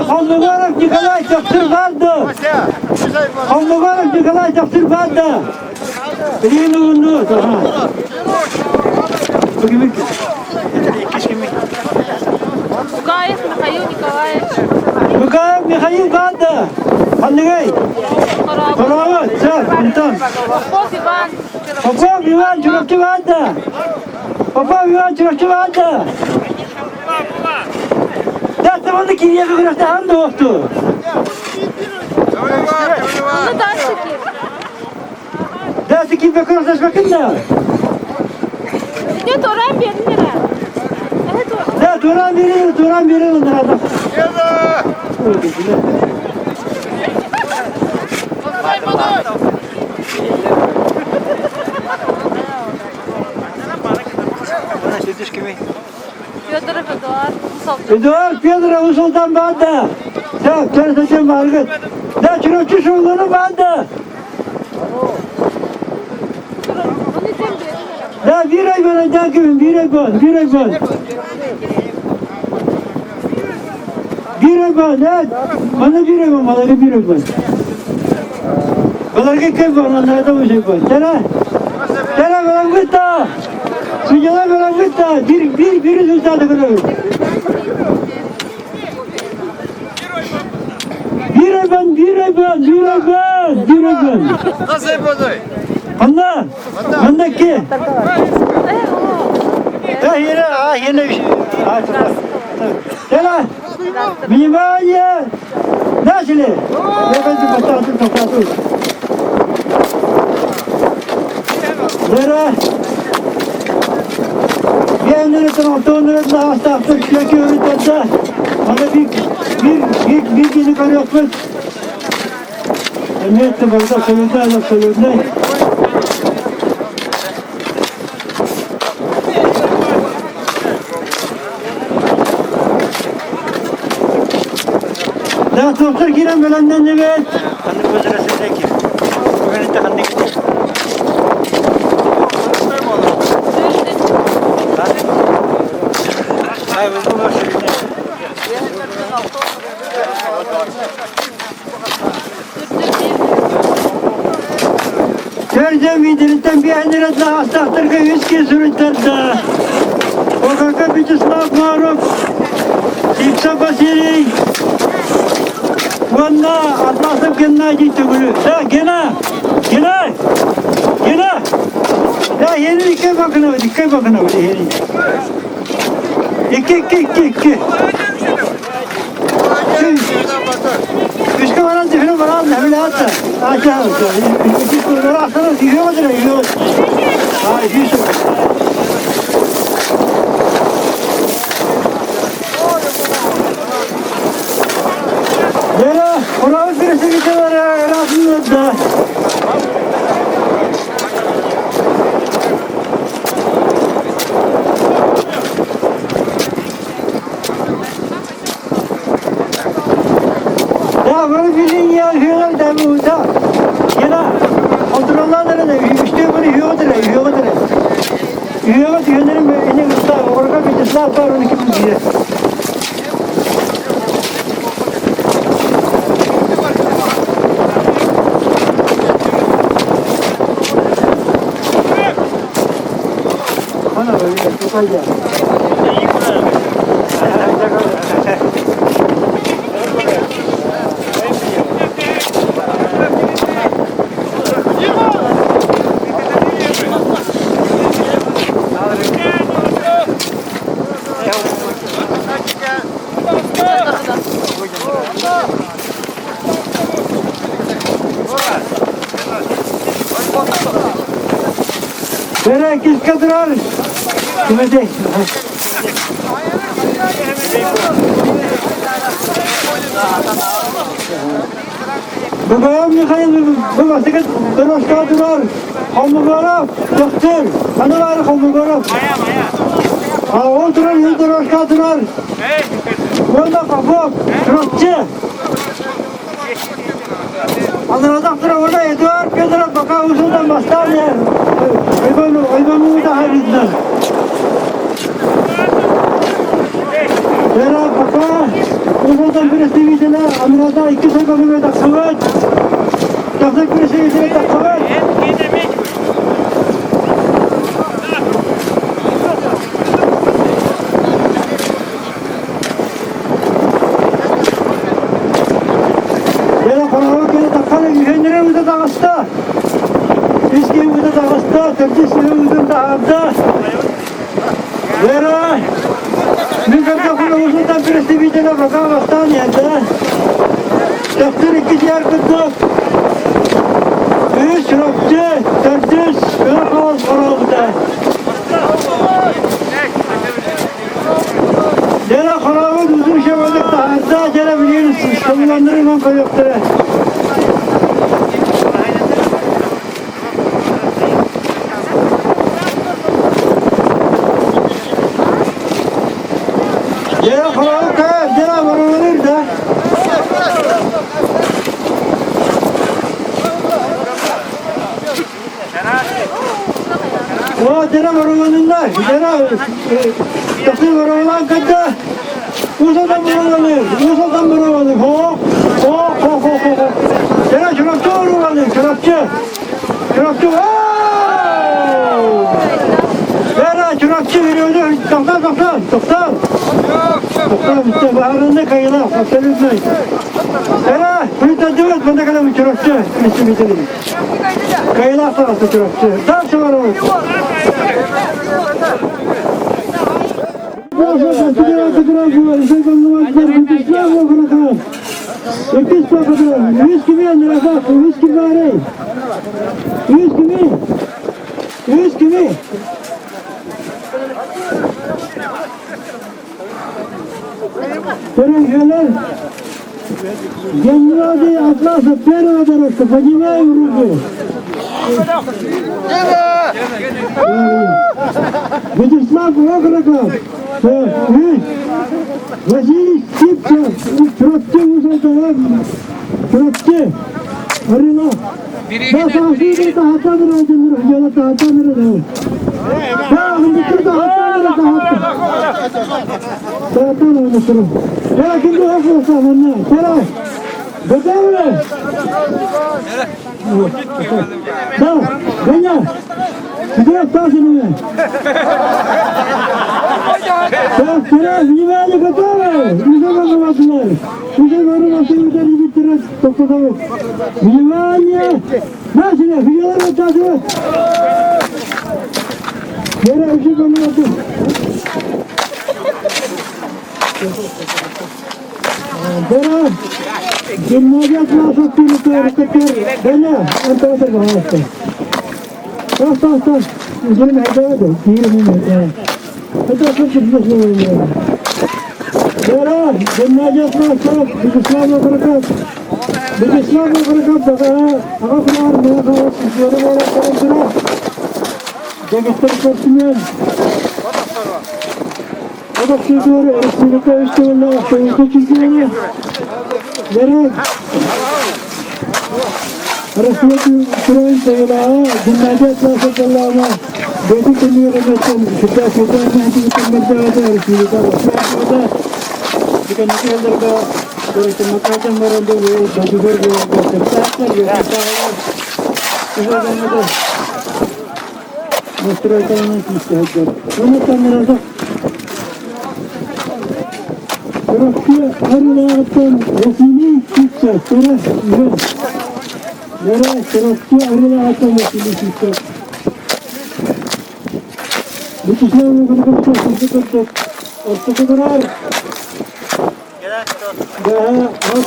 Холмогоров Николай Чахтырбанды! Холмогоров Николай Чахтырбанды! Бугаев Михаил Николаевич. Бугаев Михаил Банда! Ханныгай! Хоровод, сэр, Антон! Попов Иван. Попов Иван Чурапчы Банда! Попов Иван Чурапчы Банда! Да, оны кирияга күрәхтә һәм докту. Ну дальше Да, ки бекер сашбакында. Не Туран бердилер. Да, Туран берилер, Туран берилер. Федоров Эдуард. Эдуард Федоров Усултан Банда. Так, Чарсачан Баргыт. Да, Чурапчы Шоуланы Банда. Да, bir ay bana da kimin, bir ay ban, bir ay ban. Bir ay ban, evet. Bana bir ay ban, bana bir ay ban. Bana kim ban, bana da bir şey ban. Tera, tera bana gıtta. Sucala bana gıtta. Bir, bir, bir rezultatı kırıyor. Bir ay ban, bir ay ban, bir ay ban, bir ay ban. Anna, anna ki. Tera, внимание! Начали! Я хочу поставить тоқтату. Лера! Ана bir bir bir bir kişi karıyoruz. Emniyette burada söyledi, söyledi. Да, доктор кирен беләндән evet. Ханнык көзрәсендә ки. Бүген инде ханнык. Ay bu bu Tercem idirinden bir endiretle hastahtarka yüz sürünterde. Okaka Vyacheslav Marov, Sipsa Василий, Ванна, Атласов Геннадий Төгүлү. Да, Гена, Гена, Гена. Да, yeni iki bakın iki bakın yeni. İki, iki, iki, iki. Üç varan difine varan ne hatta. Aça. İki varan sana diyor da diyor. Ha, yüz. Lera, Oravuz birisi gidiyorlar ya, Erasmus'da. Да, вроде я да, да. Яна, контролланыр да, үстө бир үйөтөр, үйөтөр. Үйөт үйөнөрүм эне уста, орга Вячеслав бар, оны ким билет. Ана, тукайда. Киска турар. Кимете? Бабаев Михаил бабасыгыт дорожка турар. Холмогоров, доктор. Ана бар Холмогоров. А ол турар, үй дорожка турар. Онда Попов, Тротчы. Анраdak турар, орда Эдуард Федоров бака усулдан бастан. Ойбону, ойбону да хариздан. Вера пока усулдан представителя Анрада iki sokak таксыбыт. Таксы представителя таксыбыт. Вера Карабы келе таккан үйенлere үдө тагыста. Иски үдө тагыста, төртүс үдө тагында. Вера Мен когда усулдан представителя пока восстание, да? Доктор iki жер кырдык. Үч рокчы, төртүс, Ökol Хоролда. Жана Хоролун uzun şevallık tahatta, жана biliyorsunuz, sonlandırın koyukturu. Жана Хоролун кая, жана Хоролун да. О, жана Хоролунда, жана Таксы Хоролун када. Усалдан Хоролун, усалдан Хоролун. Хо, хо, хо, хо, хо. Жана Чурапчы Хоролун, Чурапчы. Чурапчы. Жана Чурапчы veriyordu. Токтон, токтон, токтон. Токтон, bitti. Baharında kayıla, абсолютно. Жана, Күтәдүт, мында калам Чурапчы, представители. Кайыла тарапы Чурапчы. Дальше барабыз. Геннадий Атласов, первая дорожка, поднимаем руку. Вячеслав Окроков, Василий Стипцев, Чурапчы Усалтаров, Чурапчы, Арина. Да, Сахасида Тахатанра, Жала Тахатанра. Да, Хандыкыр Тахатанра, Тахатанра. Тахатанра, Я кимди хакылса, манна. Тара. Готовы? Да, Женя, Где остался меня? Так, вперед, внимание, готовы? Уже готовы, Уже говорю, на всем Внимание! Начали! Фигуры вытягивать! Вера, уже комнату. Вера, гимназия класса пилотер, Женя, Антон, пожалуйста. Стой, стой, стой. Это Вера, гимназия класса, Вячеслав Окроков. Вячеслав Окроков, Ага, Дагестан спортсмен. Олохсуйдуур республика үс төгүллээх союзга чемпиона Ярак Россия күрэҕин кыайыылааҕа Геннадий Атласов буоллаҕына бэйэтин кэмигэр эмиэттэн сүрдээх сүрдээх мэһэйдииттэн мэлдьэҕэтэ республика Россия Бу кэнники сылларга көрөттөммөккө сылдьан баран дойдугар буолар үөрэхтээхтэр Настройкаланан киирсэһэллэр. Уонна таҥарата Чурапчы Арыылааҕыттан Василий Сивцев, Тура Иван. Яра Чурапчы Арыылааҕыттан Василий Сивцев. Вячеслав Иванович сылгы курдук ортоку турар. Бэһэ хас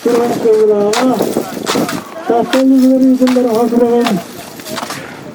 туран кыылааҕа. Таптал ыытыллар аха күрэҕин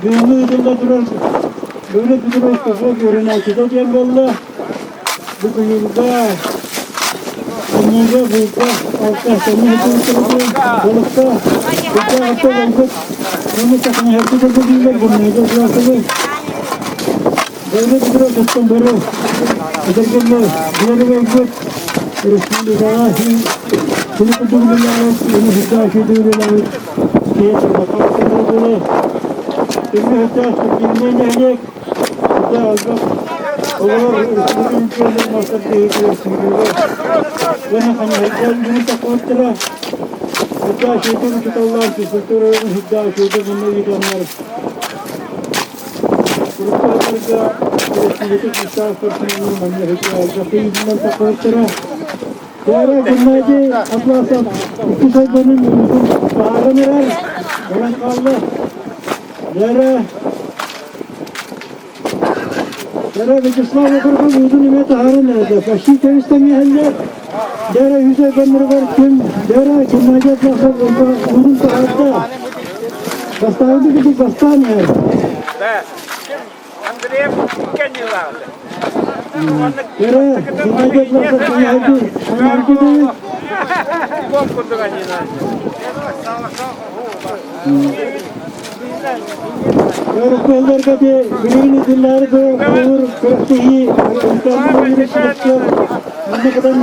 Бүгүҥҥү ыытылла турар Гаврил Петрович Попов үөрэнээччитэ диэн буолла. Бу куйуурга Анньыыга булка алта тэҥҥэ сылдьыбыт балыкка булка алта болбут уонна сахаҥаһарга көрбөтүүлэр Геннадий Атласовы Гаврил Петрович оттон бары эдэргэммэ биэри болбут республикаҕа кини курдук үлэлээбит уонна сүрдээх үчүгэйдик үлэлээбит киһи турбакка Түҥҥэ сылдьар спортивнай нэһилиэк Оҕолор республика мастер киһитигэр сүүрүүгэ уонна ханьаһайдаан бүгүн тахсыбыттара. Худаа үчүгэйдик учууталлаах физкультураҕа худаа үчүгэйдик манна ыытаннар Куруктаахтарга республика күүстээх спортсменнар манна худаа киһитинэн тахсыбыттара. Туора Геннадий Атласов иккис ойбонун уутун таһааран эрэр, баран хаалла. Лера Лера Вячеслав Окороков уутун эмиэ таһааран эрэр. Почти кэбистэҥҥэһэллэр. Лера үс ойбонноругар ким Лера Геннадий Атласов уутун таһаарда. Бастаабыты курдук бастаан иһэр. Андреев кэннилаҕа. Лера Геннадий Атласов Анаргы Өрөспүүбүлүкэ билигин итиллээри турар күрэхтэһии манна кытан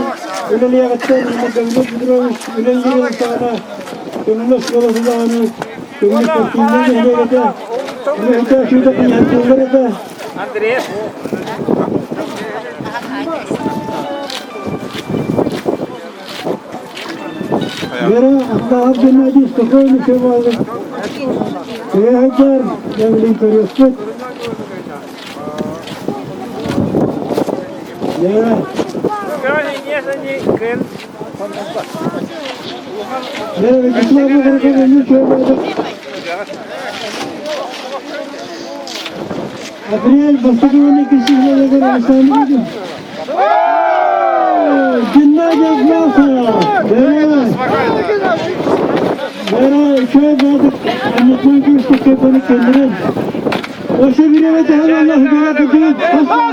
үлэлиэҕиттэн уонна Гаврил Петрович үлэлиир саҕана көҥүл оскуоласы даҕаны көҥүл спортивнай нэһилиэк этэ. Үлэһитэ сүүтэ кынньаһыттыыллар этэ. Андрей. Вера Астаһов Геннадий спокойно севалык. Кыайдар, Гаврил көрүөхпүт. Вера. Вера Вячеславовна Горохова Севалык. Апрель бастакы уонна иккис сылларыгар Александр Геннадий Атласов! Вера! Вера, үчүгэй баатык анньытынан күүстүккэ көнүк кэллэрин. Осы бириэмэ тэһэн алла хүдүгэ кытыгыт. Хай, хай!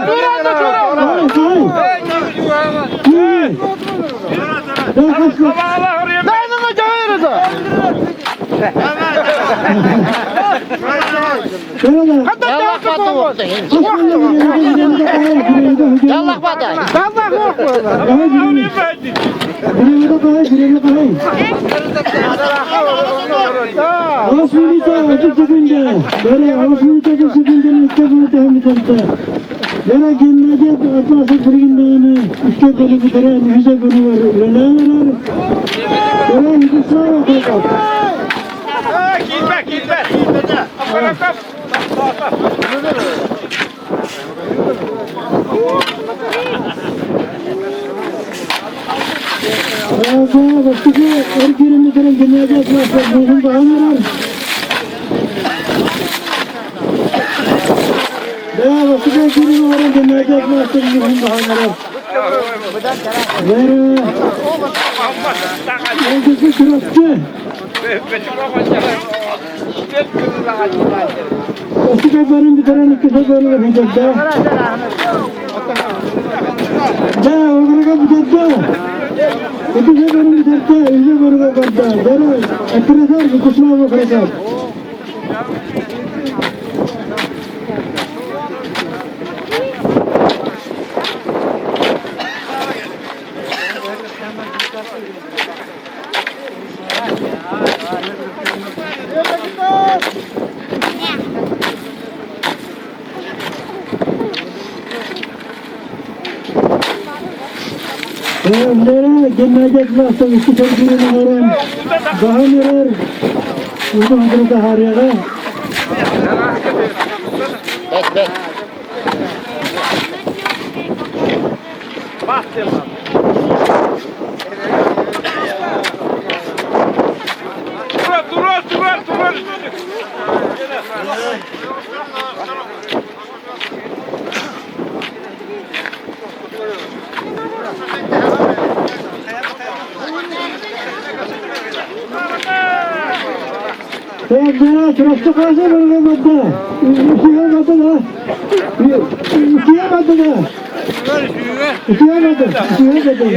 Киирбэ, киирбэ. Осикайдарын бүтэрэн икки сылларыгар бүтэрдэ. Да, оҕуруга бүтэрдэ. Икки сылларын бүтэрдэ, үһү оҕуруга барда. Бары оператор Вячеслав Окроков. Лера Геннадий Атласов икки сэргиирин оҥорон баһан эрэр уутун хатыры таһаарыаҕа. Тура, тура, тура, Сәбдәрә, чурапчы қасы бұрға барды. Үшіге барды да. Үшіге барды да. Үшіге барды. Үшіге барды.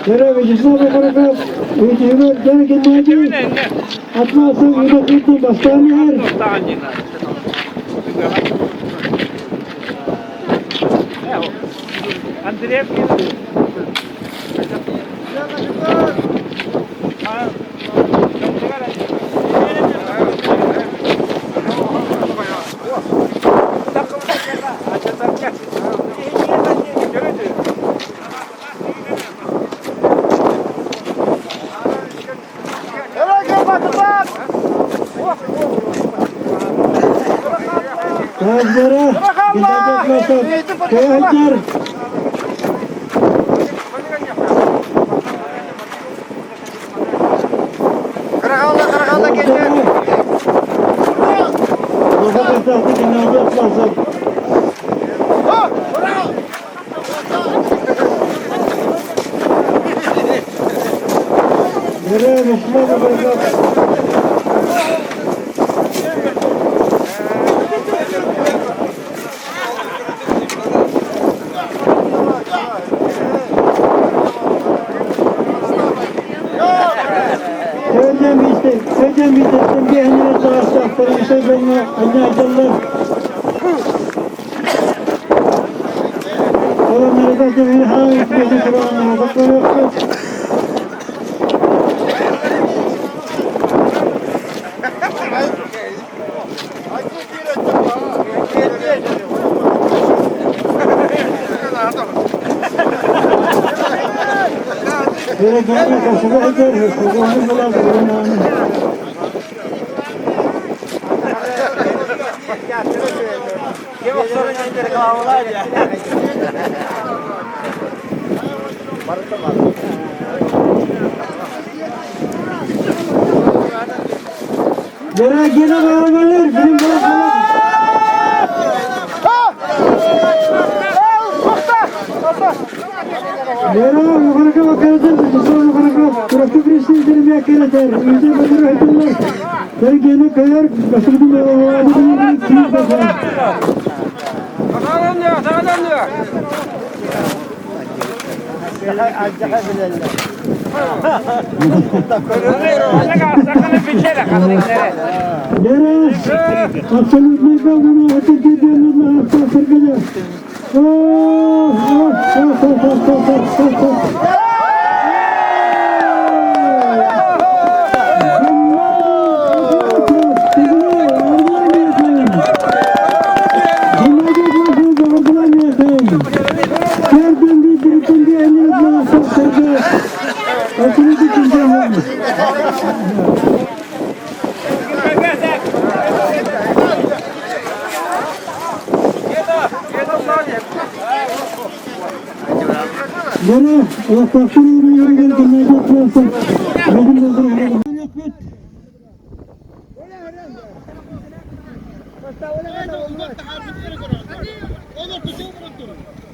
Yere Vyacheslav Makarakov, Vyacheslav Gennady, Atlasov, Yudakutlu, Bastaniyar. Andreev Таздара, Геннадий Атласов, Кайхатар. Геннадий Атласов. Yere Vyacheslav Makarakov. Көдөн бисте, көдөн бистеттен бэһиннэрэ таҕыстахтара үсэ дьоҥҥо анньаайдаллар. Олоннорго дьэбин хаан үтүөтүн турааннаҕа көрүөххүт. Yere gönlü kaşığı eder, hırsızlığı bulan Yere gene beraberler, benim beraberler. Yere yukarıda bakarız, yukarıda Kurası birisi bir akıra der. Yüzde bakır hayatlar. Der gene kayar, başını da kim bakar. Yere absolutely bunu atı gidiyorlar hafta sırgıda. Oh, oh, oh, oh, oh, oh, oh, oh.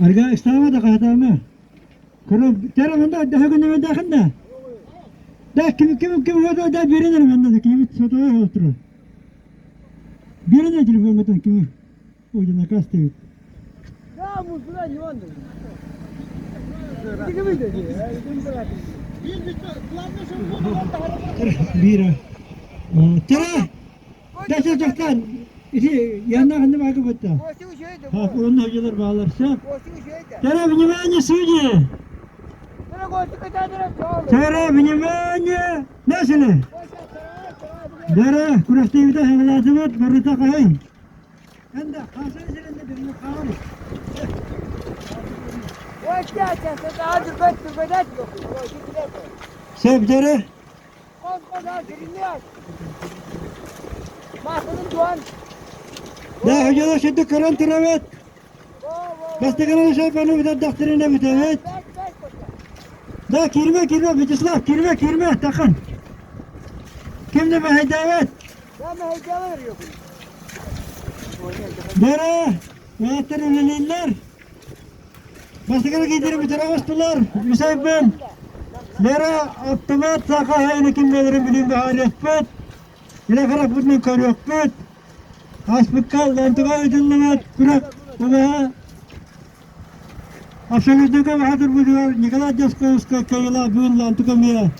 Arga istama da qatama. Kuru tera menda daha günü menda xında. Da kim kim kim hoda da birini menda kim soto otur. Birini telefon meten kim? O jana kastı. Bira. Tera. Da çoktan. İşte yanına ханды бакы бітті. Ha, onun hocalar bağlarsa. Tera, внимание, судьи! Tera, внимание! Начали! Dara, kurashta haglatibut, barita qayn. Endi qasir yerinde bir muqavr. Sep dara. Da hocalar şimdi karan tiravet. Bas tekanı şey bana bir daktirine bir evet. Da kirme kirme Vyacheslav kirme kirme takın. Kimde be davet? Dara, Veter Liller. Бастакы киирдери бүтэрэ оҕустулар. Үсэйбин. Лера автомат саха хайыны ким буоларын билин баһаарыахпыт. Илэ харахпытынан көрүөхпүт. Ааспыкка Лантыга ыытыллыбыт күрэх улаха Абсолютнайга баһа турбутугар Николай Дьосковскай кыайыылаах бүгүн Лантыга эмиэ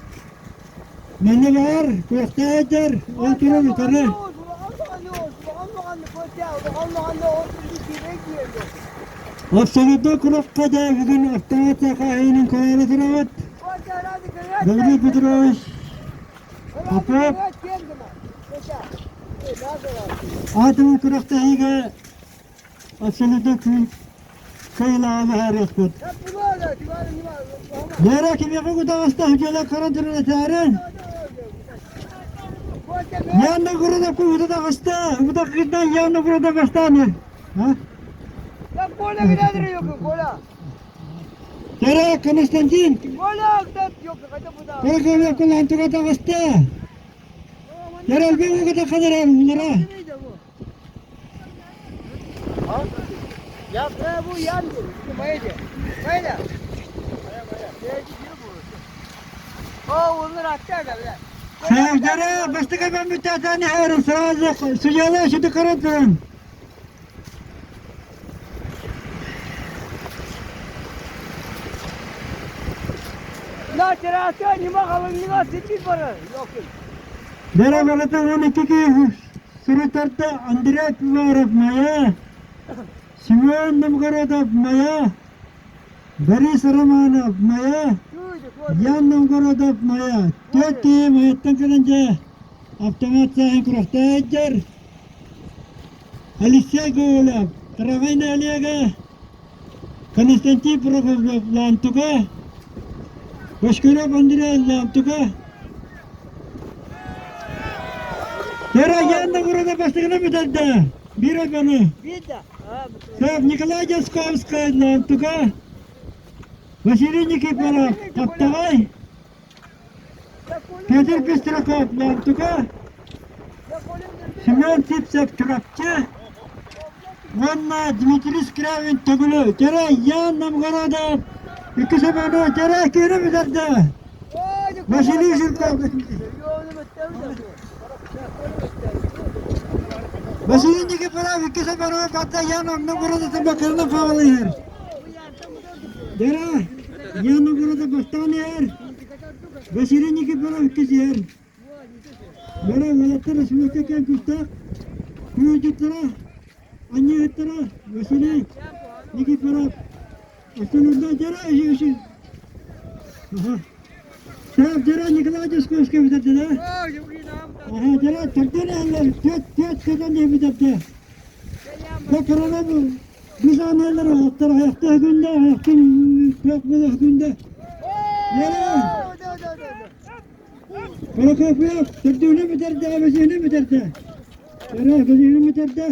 Манна баар, күрэхтэһэр, ол туран утары. Абсолютнай күрэххэ да бүгүн автомат хаһыынын көрөөрү турабыт. Гаврил Петрович Попов аатын күрэхтэһиигэ Абсолютно кыайыылааҕы быһаарыахпыт. Лера кимиэхэ кутаҕаста дьыала харан туран этээрин. Яна города куһута таҕыста. Убута кытта Яна города бастааны. Лера Константин. Кола кола антуга таҕыста. Лера албега кыта хадара Лера. Саһардара бастакы бамбыттаатаан иһэрин сразу судьялар сүтү каратын. Бара барата 12 киһи Суруйтарда Андрей Пивоваров Майа, Семен Новгородов Майа, Борис Романов Майа, Ян Новгородов Майа. Түөрт киһи Майаттан кэлэн дьэ автомат сааһын күрэхтэһэр. Алексей Гоголев, Тараҕай нэһилиэгэ, Константин Прокопьев Лаантуга, Башкиров Андрей Лаантуга, Вера Яна Гурана бастакына бүтэрдэ. Биир ойбону. Так, Николай Дьасковскай Лаантуга, Василий Никифоров Хаптаҕай, Петр Пестряков Лаантуга, Семен Сивцев Чурапчы уонна Дмитрий Скрябин Төгүлү. Дьэрэ Ян Новгородов икки сөбөнү дьэрэ киирэ бүтэрдэ. Василий Жирков Василий Никифоров икки сөбөнү батта Ян Новгородов Бакырына Павлович. Дьэрэ Ян Новгородов бастаан иһэр. Василий Никифоров иккис иһэр. Бары уолаттар республика киэн күүстээх күөдьүттэрэ, анньыыһыттара Василий Никифоров Остонурда дьара үсү Саап дьара Николай Дьосковскай бүтэрдилэр. Аха дьара төрдүн ааллар түөт түөт көтөн диye бүтэрдэ. Бу корона бу сааналар аяқтар аяқта күндэ аяқтын күөх була күндэ. Яра Прокопьев төрдүнү бүтэрдэ, бэсиһини бүтэрдэ. Өрө бэсиһини бүтэрдэ.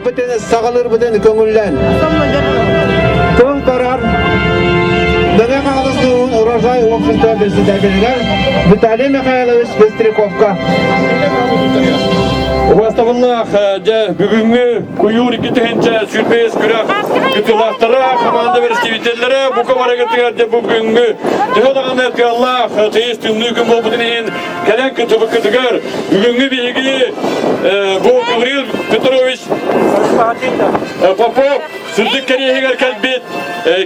Бүтүн саҕалыырбытын көҥүллэн. Тыл барар Мэҥэ Хаҥалас улууһун Урожай общество председателигэр Виталий Михайлович Пестряковка. Убастабыллаах дьэ бүгүҥҥү куйуур 2025 күрэх кыттыылаахтара, команда бэрэстэбиитэллэрэ бука барыгытыгар дьэ бүгүҥҥү төһө даҕаны тыаллаах тыйыс тымныы күн буолбутун иһин кэлэн кыттыбыккытыгар бүгүҥҥү биһиги бу Гаврил Петрович Попов сырдык кэриэһигэр кэлбит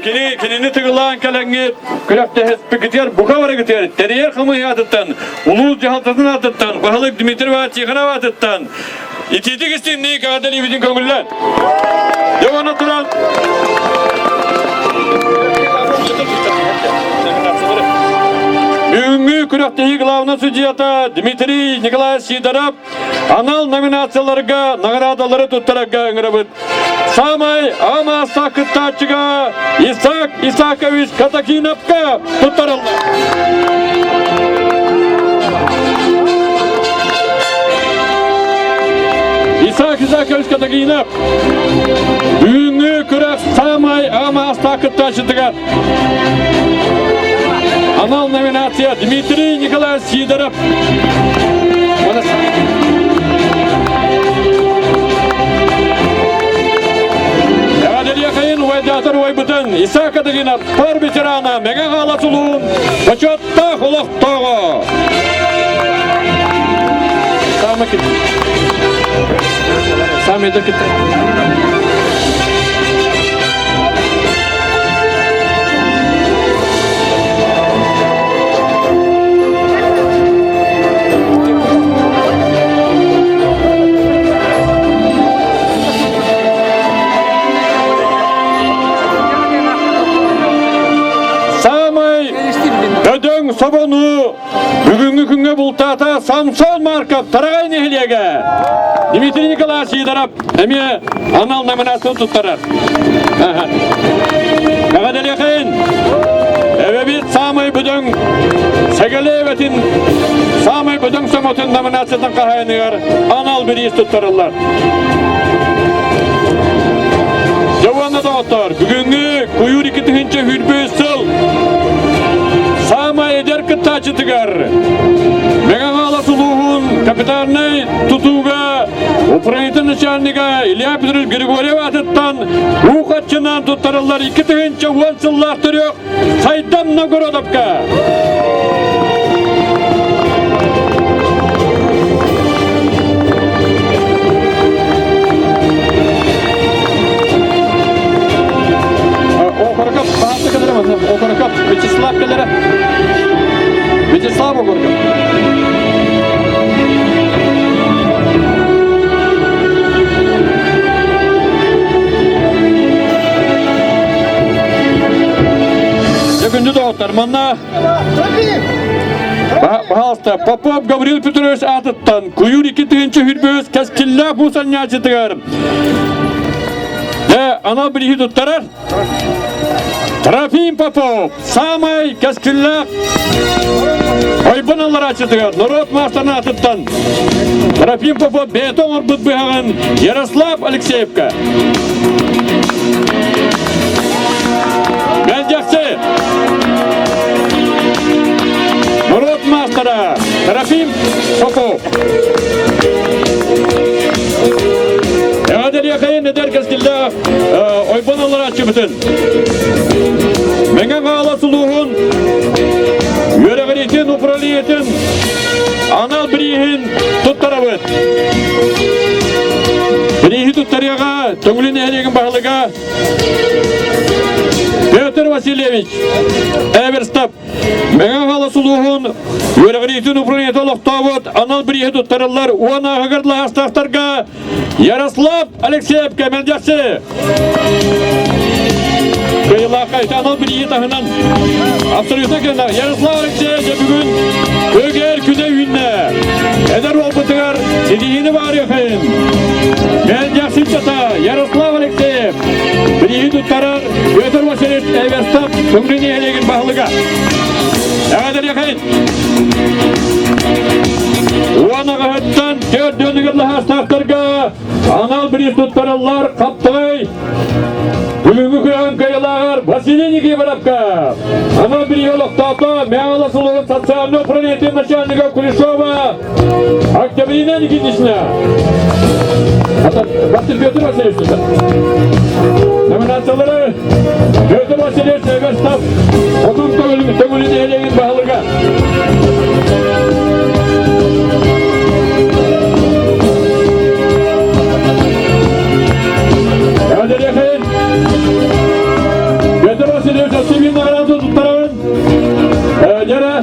кини кинини тыгылаан кэлэҥҥит күрэхтэһиспикитигэр бука барыгытыгар тэрийэр хамыыһыйатыттан улуус дьаһалтатын аатыттан баһылык Дмитрий Иванович Тихонов аатыттан итиитик истиҥник эҕэрдэлиибитин көҥүллэн. Дьэ уонна туран Бүгүҥҥү күрэхтэһии главнай судьуйата Дмитрий Николаевич Сидоров анал номинацияларга наҕараадалары туттарарга ыҥырабыт. Самай Амаста кыттааччыга Исаак Исакович Катакиновка туттарыллар. Исаак Исакович Катакинов бүгүҥҥү күрэх саамай аамаастаах кыттааччытыгар анал номинация Дмитрий Николаевич Сидоров. Эҕэрдэлиэхэйин убайдаатар убайбытын Исаак Катагинов спорт ветерана Мэҥэ Хаалас улууһун бочуоттаах олохтооҕо. Самый Самый Самый өдөҥ собону бүгүҥҥү күҥҥэ бултаата Самсон Марков Тараҕай нэһилиэгэ. Дмитрий Николаевич Сидоров эмиэ анал номинацияны туттарар. Эҕэрдэлиэхин! Эбэбит саамай бөдөҥ Сэгэлэ эбэтин саамай бөдөҥ сомотун номинациятын хаһаайыныгар анал бириис туттарыллар. Дьэ уонна доҕоттор, бүгүҥҥү куйуур 2023 сыл саамай эдэр кыттааччытыгар Мэҥэ Хаҥалас улууһун капитальнай тутууга Управление начальнига Илья Петрович Григорьев аатыттан уу хаччынан туттарыллар 2010 сыллаах төрүөх Сайдам Новгородовка. Окороков, Окороков, Вячеслав келері. Вячеслав Окороков. Күндү доҕоттор, манна Пожалуйста, Попов Гаврил Петрович аатыттан куйуур 2025 кэскиллээх буусанньааччытыгар анал бирииһи туттарар Трофим Попов саамай кэскиллээх ойбон алларааччытыгар норуот маастарын аатыттан Трофим Попов бэйэтэ оҥорбут быһаҕын Ярослав Алексеевка. Мэлдьэхси! Норуот маастара Трофим Попов. Эҕэрдэлиэхэйин эдэр кэскиллээх ойбон алларааччыбытын Мэҥэ Хаҥалас улууһун үөрэҕириитин управлениетын анал бирииһин туттарабыт. Бирииһи туттарыаҕа Төҥүлү нэһилиэгин баһылыга Петр Васильевич Эверстов Мэҥэ Хаҥалас улууһун үөрэҕириитин управлениета олохтообут анал бирииһи туттарыллар уон ааһыгар лаһаастаахтарга Ярослав Алексеев Кэмэлдьэхси Кыайылаахха ити анал бирииһи таһынан абсолютно кэннэ Ярослав Алексеевич бүгүн көгөр күнэ үүннэ. Эдэр уолбутугар ситиһиини баарыахын. Мэлдьэхси чата Ярослав Алексеев бирииһи туттарар Петр Васильевич Эверстов Көҥүл нэһилиэгин баһылыга. Эҕэрдэлиэхин! Уон аҕаһыттан төрдүөнүгэр лаһаастаахтарга анал бириис туттараллар Хаптаҕай бүгүҥҥү күрэҕин кыайылааҕар Василий Никифоровка анал бирииһи олохтоото Мэҥэ улууһун социальнай управлениетын начальнига Кулешова Октябрина Никитична. Василий Петр Васильевич. Номинациялары Петр Васильевич Эверстов Хотун Төҥүлү нэһилиэгин баһылыга. Эҕэрдэлиэхин! Петр Васильевич Осипин наҕараадатын туттарабын. Дьэрэ,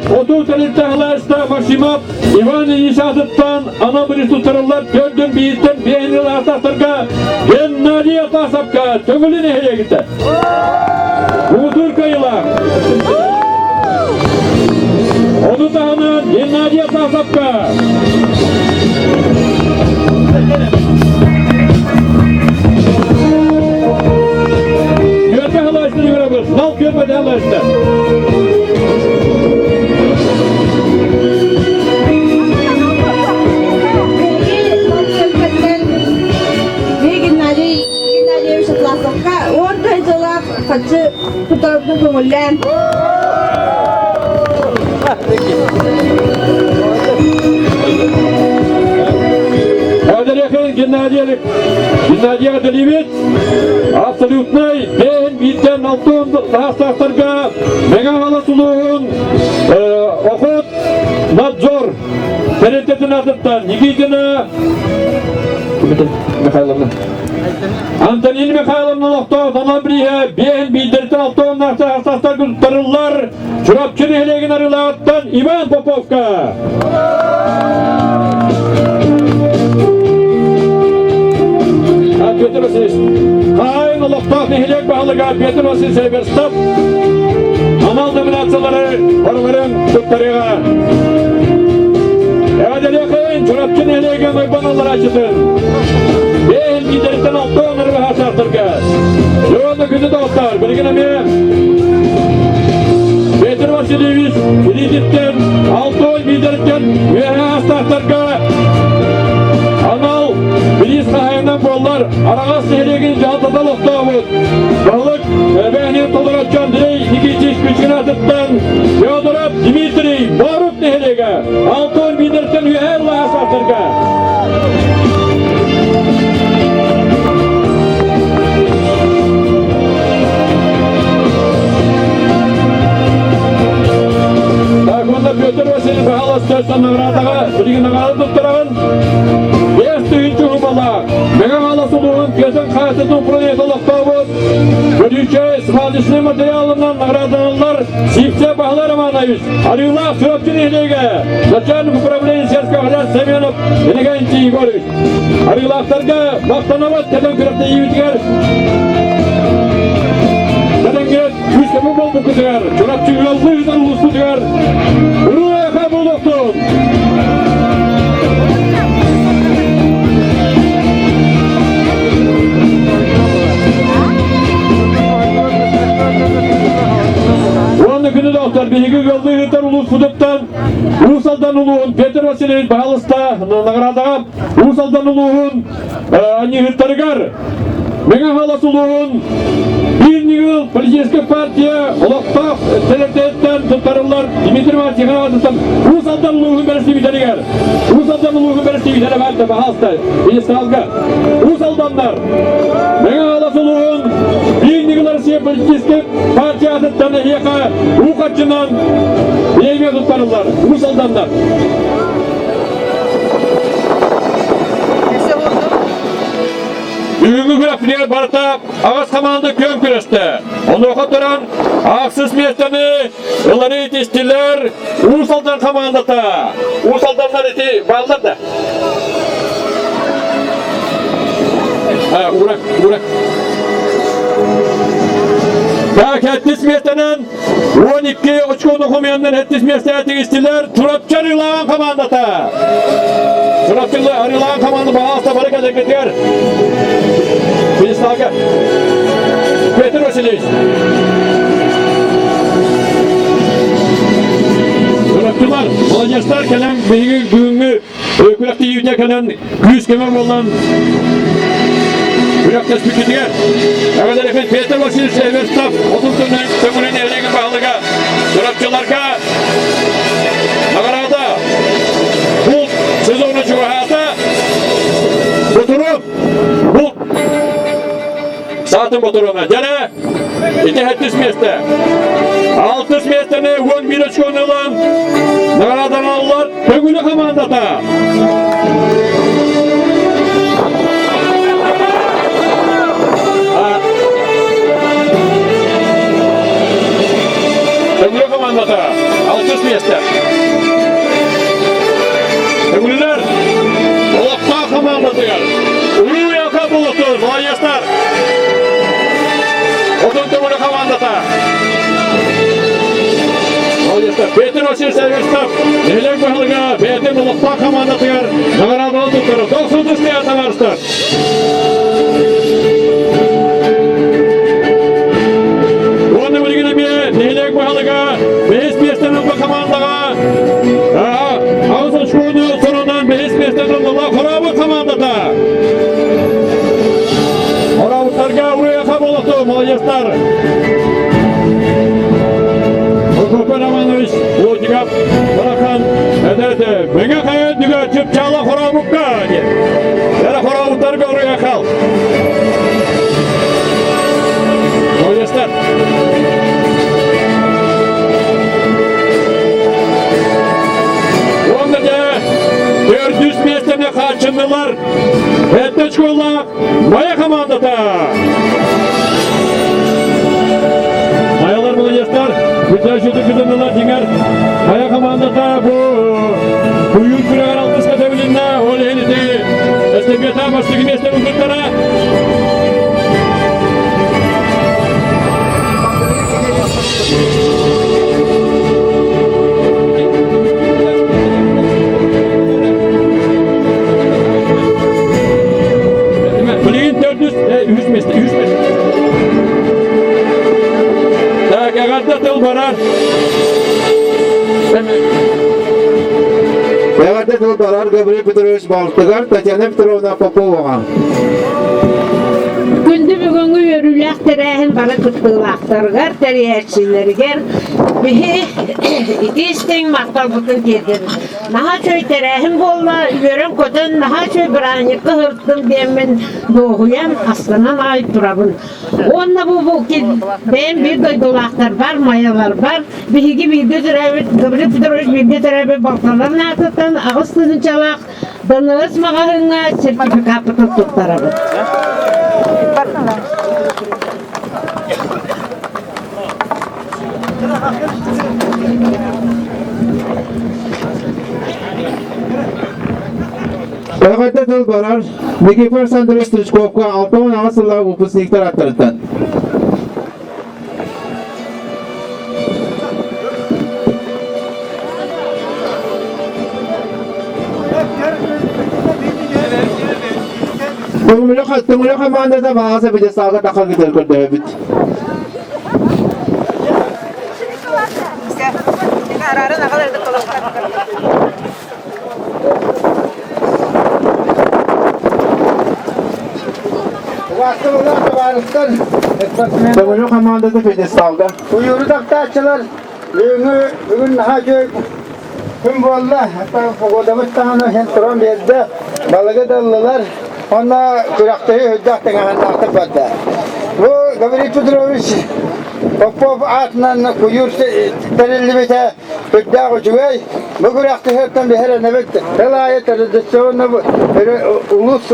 Хотун тэрилтэ аһылаачта Максимов Иван Ильич аатыттан анал бириис туттарыллар төрдүн бииртэн биэһин аатахтарга Геннадий Атасовка Төҥүлү нэһилиэгиттэн. Муҥутуур кыайыылаах. Ону таһынан Геннадий Атасовка. Петр Михайловичтар. Геннадий Геннадьевич Атласовка уон дойдулаах хаччы кутарбын көҥүллээн. Эдэрехин Геннадий Геннадий Аделевич абсолютнай бэйэн бииртэн алтын саастаахтарга Мэҥэ Хаҥалас улууһун Охот надзор тэрилтэтин аатыттан Никитина Михайловна Антонина Михайловна олохтоох анал бирииһэ биэһин биирдэриттэн алтыаннаах саастаахтар туттарыллар Чурапчы нэһилиэгин арыылааҕыттан Иван Поповка. Петр Васильевич, хаайын олохтоох нэһилиэк баһылыга Петр Васильевич Эверстов анал номинациялары барыларын туттарыаҕа. Эҕэрдэлиэхин Чурапчы нэһилиэгин ойбон алларааччытын бэйэн лидериттэн алтан ырыһаачаахтарга Дьоно күнү доҕоттор, билигин эмиэ Петр Васильевич илиититтэн Алтой лидериттэн үөһээ астаахтарга анал бириис хаһайынан буоллар Араҕас нэһилиэгин дьаһалтата олохтообут баһылык Эбээнин толороччу Андрей Никитич Кычкинатыттан Федоров Дмитрий Борук нэһилиэгэ Алтон лидериттэн үөһээ астаахтарга Так, уонна Петр Васильевич Баһаластартан наградаҕа билигин наҕараада туттараҕын. Биэс тыһыынча уһумалаах Мэҥэ Хаҥалас улууһун тыатын хаһаайыстыбатын управлениета олохтообут Көрүүчэй смазочнай материалынан награданаллар Сивцев Баһылай Романович, Арыылаах Чурапчы нэһилиэгэ, начальник управления сельского хозяйства Семенов Иннокентий Егорович. Арыылаахтарга махтанабыт кэлэн күрэхтэһиибитигэр кэлэҥҥит күүс-көмө буолбуккутугар, Чурапчы ыаллыы ыытар улууспутугар ырыа буолуохтун! Уонна күнү доктор биһиги ыаллыы ыытар улууспутуттан Уус Алдан улууһун Петр Васильевич баһалыста наградаҕа Уус Алдан улууһун анньыһыттарыгар Мэҥэ Хаҥалас улууһун биир ньыгыл политическай партия олохтоох тэрилтэттэн туттарыллар Дмитрий Иванович Тихоновтан Уус Алдан улууһун бэрэстэбиитэлигэр Уус Алдан улууһун бэрэстэбиитэлэ баарта баһаалыста пьедесталга Уус Алданнар Мэҥэ Хаҥалас улууһун биир ньыгыл Россия политическай партия аатыттан эһиэхэ уу харчынан премия туттарыллар Уус Алданнар. Бүгүҥҥү күрэхпитигэр барыта аҕыс хамаанда күөн күрэстэ. Онуоха туран ахсыс миэстэни ылары итистилэр Уус Алдан хамаандата. Уус Алданнар ити бааллар да? Урак, урак. Так, хэттис миэстэнэн 12 очкону хомуйаннар хэттис миэстэҕэ тигистилэр Чурапчы Арыылаан хамаандата. Чурапчы Арыылаан хамаанда баҕаста бары кэлэргитигэр Финисталга Петр Васильевич. Чурапчылар, молодежтар кэлэн биһиги бүгүҥҥү күрэхтэһиибитэ кэлэн күүс-көмө буолан күрэхтэспиккитигэр эҕэрдэлэһэн Петр Васильевич Эверстов отун көҥүлүн нэһилиэгин баһылыга Чурапчыларга наҕараада булт сезона чугаһаата Бутурун булт саатын ботуруна дьэрэ ити сэттис миэстэ алтыс миэстэни 11 очкону ылан наҕарааданаллар Төҥүлү хамаандата. Төҥүлү хамаандата алтыс миэстэ. Төҥүлүлэр олохтоох хамаандатыгар Улуу Яка булутун молодецтар. Отун Төҥүлү хамаандата. Молодецтар. Петр Васильевич Савельстов Нэһилиэк баһылыга бэйэтин олохтоох хамаандатыгар наҕараадалар туттарар. Дохсун табаарыстар! Уонна билигин эмиэ Мэҥэ хайа үрдүгэр чыпчаала хорообукка диэн. Эрэ хорообуттарга уруйа хал. Молодецтар. Уонна дьэ төрдүс миэстэни хааччыннылар. Сэттэ очколаах Майа командата! Майалар молодецтар, бүтээччи кытыннылар дьиҥэр. Майа командата бу куйуур күрэҕэр алтыска тэбилиннэ, ол иһин ити эстафета бастакы миэстэ ылбыттара. Билигин төрдүс, үһүс миэстэ, үһүс миэстэ. Так, эҕэрдэ тыл барар. Эҕэрдэ тыл барар Гаврил Петрович балтыгар Татьяна Петровна Поповаҕа. Күндү бүгүҥҥү үөрүүлээх тэрээһин бары кыттыылаахтарыгар, тэрийээччилэригэр биһи ити истиҥ махталбытын тиэрдэбит. Наһаа үчүгэй тэрээһин буолла, үөрэн-көтөн, наһаа үчүгэй бырааһынньыкка сырыттым диэммин дуоһуйан, астынан аҕай турабын. Уонна бу бу бэйэм биир дойдулаахтарбар, майаларбар, биһиги бииргэ төрөөбүт Гаврил Петрович бииргэ төрөөбүт балталарын аатыттан аҕыс тыһыынчалаах ДНС маҕаһыыҥҥа сертификаппытын туттарабыт. Эҕэрдэ тыл барар Никифор Александрович Стручковка 68 сыллаах выпускниктар аттарыттан. Төҥүлү хамаандата баҕа сабыдьастаалга тахаргытыгар көрдөһөбүт. Убаастабыллаах табаарыстар, Төҥүлү хамаандата пьедесталга. Куйууру таптааччылар, бүгүҥҥү бүгүн наһаа үчүгэй күн буолла. Погодабыт даҕаны иһин туран биэрдэ. Балыгы да ыллылар. Онно күрэхтэһии үрдээх тэҥэһиннээхтик барда. Бу Гаврил Петрович Попов аатынан куйуур тэриллибитэ Үрдээх үчүгэй, бу күрэхтэһиэттэн биһирэнэбит. Тыл аайы традиционно улуус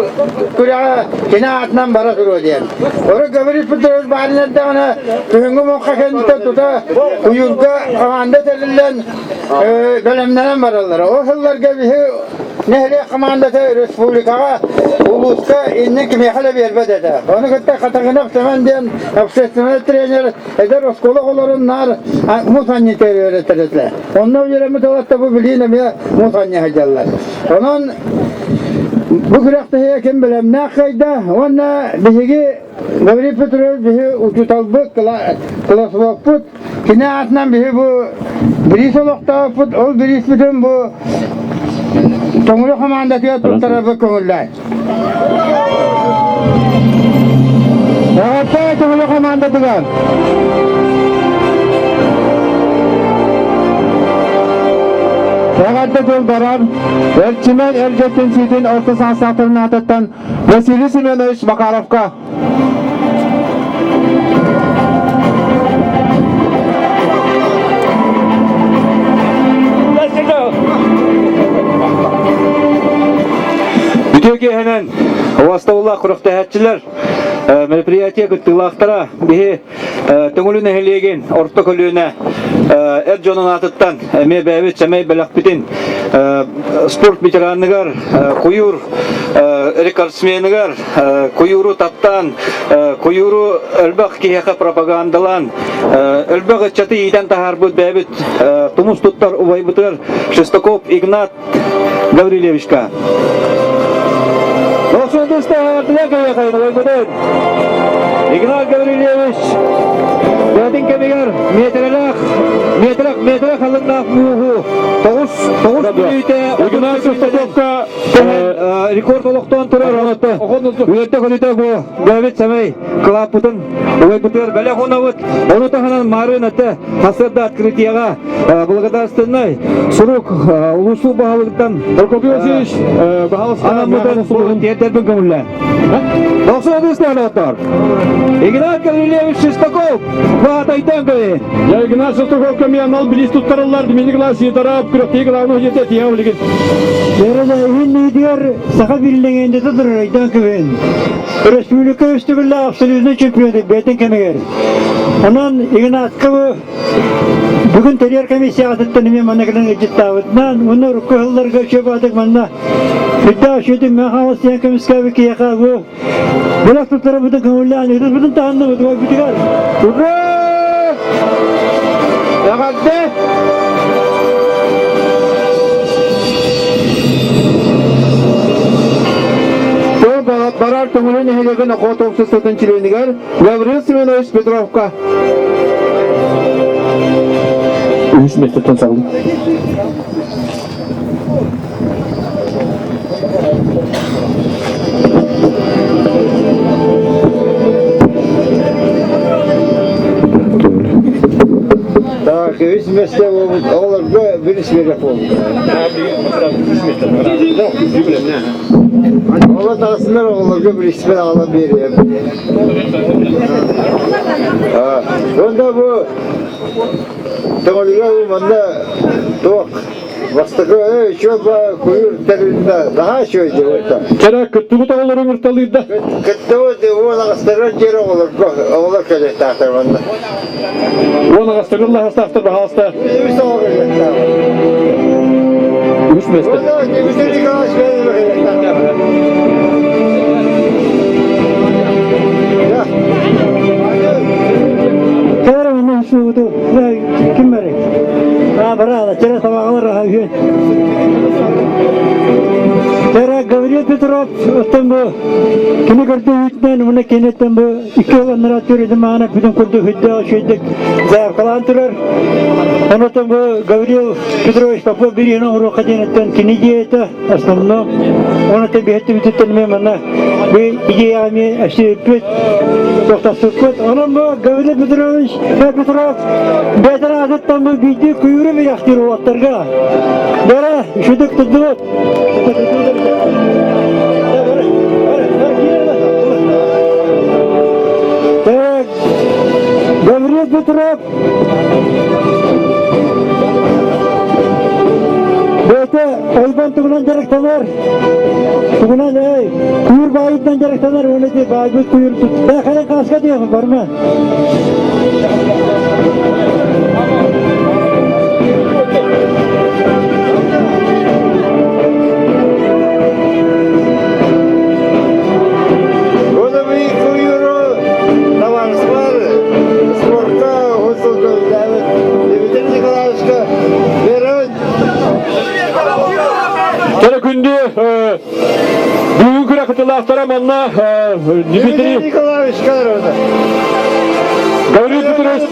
күрэҕэ кини аатынан бара туруо диэн. Урут Гаврил Петрович баарын эрдэҕинэ күһүҥҥү муҥха кэнниттэн тута куйуурга команда тэриллэн бэлэмнэнэн бараллара. Ол сылларга биһи нэһилиэк командата республикаҕа, улууска иннин кимиэхэ да биэрбэт этэ. Ону кытта Хатагынов Семен диэн общественный тренер Эдэр оскуола оҕолорун наар муус анньыта үөрэтэр этэ. Онно үөрэммит уолаттар бу билиин эмиэ муус анньа сылдьаллар. Онон бу күрэхтэһиигэ ким бэлэмнээх кыайда уонна биһиги Гаврил Петрович биһи учууталбыт, классоводпут, кини аатынан биһи бу бириис олохтоохпут, ол бирииспитин бу Тоҥура хамаандатыгар туттарарбыт көҥүллээн. Эҕэрдэ Төҥүлү хамаандатыгар! Эҕэрдэ тыл барар Эрчимэн эргэ түмсүүтүн орто саастаахтарын аатыттан Василий Семенович Макаровка. Үтүө киэһэнэн убастабыллаах күрэхтэһээччилэр, мероприятие кыттыылаахтара биһи Төҥүлү нэһилиэгин орто көлүөнэ эр дьонун аатыттан эмиэ бэйэбит сэмэй бэлэхпитин спорт ветераныгар, куйуур рекордсменыгар, куйууру таптаан, куйууру элбэх киһиэхэ пропагандалаан, элбэх ыччаты иитэн таһаарбыт бэйэбит тумус туттар убайбытыгар Шестаков Игнат Гаврильевичка. Игнат Гаврильевич. Бэйэтин кэмигэр метрэлээх метрэх метрэ халыҥнаах мууһу 9 9 мүнүүтэ Игнат Шестаковка рекорд олохтоон турар Үөрдэ көлүтэ бу бэйэбит сэмэй кылааппытын убайбытыгар бэлэх уунабыт. Ону таһынан Марын аты хасыарда открытиеҕа благодарственнай сурук улуустуу баһылыгыттан Прокопий Васильевич анаммытын тиэрдэрбин көҥүллээн. Дохсун Адыстан Игнат Гаврильевич Шестаков баатайдан көйін. Я Игнат Шестаков көмей анал билис туттарылар Дмитрий Николаевич Сидоров күрөктии главный жете тиһэ билигин. Эрэ иһин саха биллиҥин турар айдан көбүн. Республика үстүгүллэ абсолютный чемпионы бэйтин кэмигэр. Онон Игнатка бу бүгүн тэрийэр комиссияҕытыттан эмиэ манна кэлэн ыдьыттаабытынан, уонна урукку сылларга үчүгэй манна Үрдээх үчүгэйдик Мэхээлис диэн көмүскээбит киһиэхэ бу бэлэх туттарабытын көҥүллээн ыытыспытын таһынныбыт уойбутугар. Ура! Эҕэрдэ! Барар Төҥүлү нэһилиэгин охот уопсастыбатын чилиэнигэр Гаврил Семенович Петровка. Үһүс миэстэттэн саҕалыы. Так, үс месте болбут, оҕолорго бирис берек болбут. Оҕолор тахсыннар оҕолорго бириспер аҕалан биэриэм. Онда бу Төҥүлүгэ манна туох Бастакы үчүгэй куйуур тэрилинэ наһаа үчүгэй диэбиттэр. Кэрэ кыттыбыт оҕолору ыҥырталыырда. Кыттыбыт уон аҕыстарыгар диэри оҕолорго оҕолор кэлиэхтээхтэр манна. Уон аҕастарыгар лаһастаахтар баһаалыста. Үс оҕо кэлиэхтээх. Үс миэстэ. Дмитрий Николаевич кэлиэхтээх. Кэрэ манна сууту ким бары? А, бараала, чэрэ табаҕалар аха үһү. Чэрэ Гаврил Петров оттон бу кини көрдөһүүтүнэн уонна киниттэн бу икки сыл анараа төрүтүн маана бүтүн курдук үрдээх үчүгэйдик заявкалаан турар. Онотон бу Гаврил Петрович Попов бириһин оҥоруохха диэниттэн кини идеята основном. Онотон биһэттибититтэн эмиэ манна бу идеяҕа эмиэ өссүппүт, тохтоспуппут. Онон бу Гаврил Петрович Петров бэйэтин аатыттан бу биирдии күйүүрү бирэхтиир уолаттарга. Бары үчүгдүк турдубут. Так, Гаврил Петров Бэйэтэ ойбон тугунан дьарыктанар. Тугунан эй, күйүр баайытынан дьарыктанар, уонна ити баайбыт күйүр тут. Хайан кааска диэхин барма. Годовый куйуру товарищтар спортка хосулга Дмитрий Николаевичка берет. Кэрэ күндү бүгүн күрэх кытылаахтара манна Дмитрий Николаевич Кадровна. Гаврил Петрович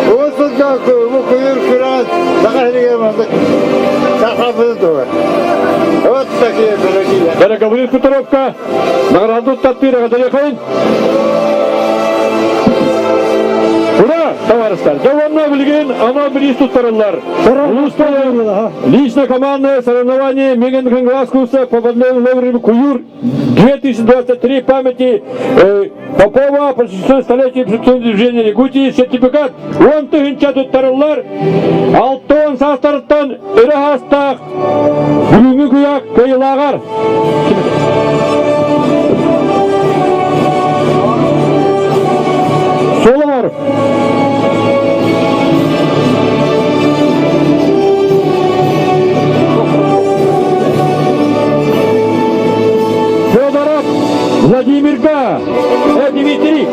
Уон сылга бу күйүр күрэн саха сиригэр маннык сахабыт туһа. Вот такие дорогие. Кэрэ Гаврил Петровка награду туттартыыр эҕэрдэлиэхэйин. Ура, товарищтар! Дьэ уонна билигин анал бириис туттарыллар. Улуустан лично командное соревнование Меган Хангаласскуса по подмену Куюр 2023 памяти Попова посвящен столетию революционного движения Якутии сертификат 10 тыһыынча туттарыллар. Алтон саастарыттан өрө аастаах бүгүҥҥү куйаак кыайыылааҕар Соломор Федоров Владимирга, Дмитрий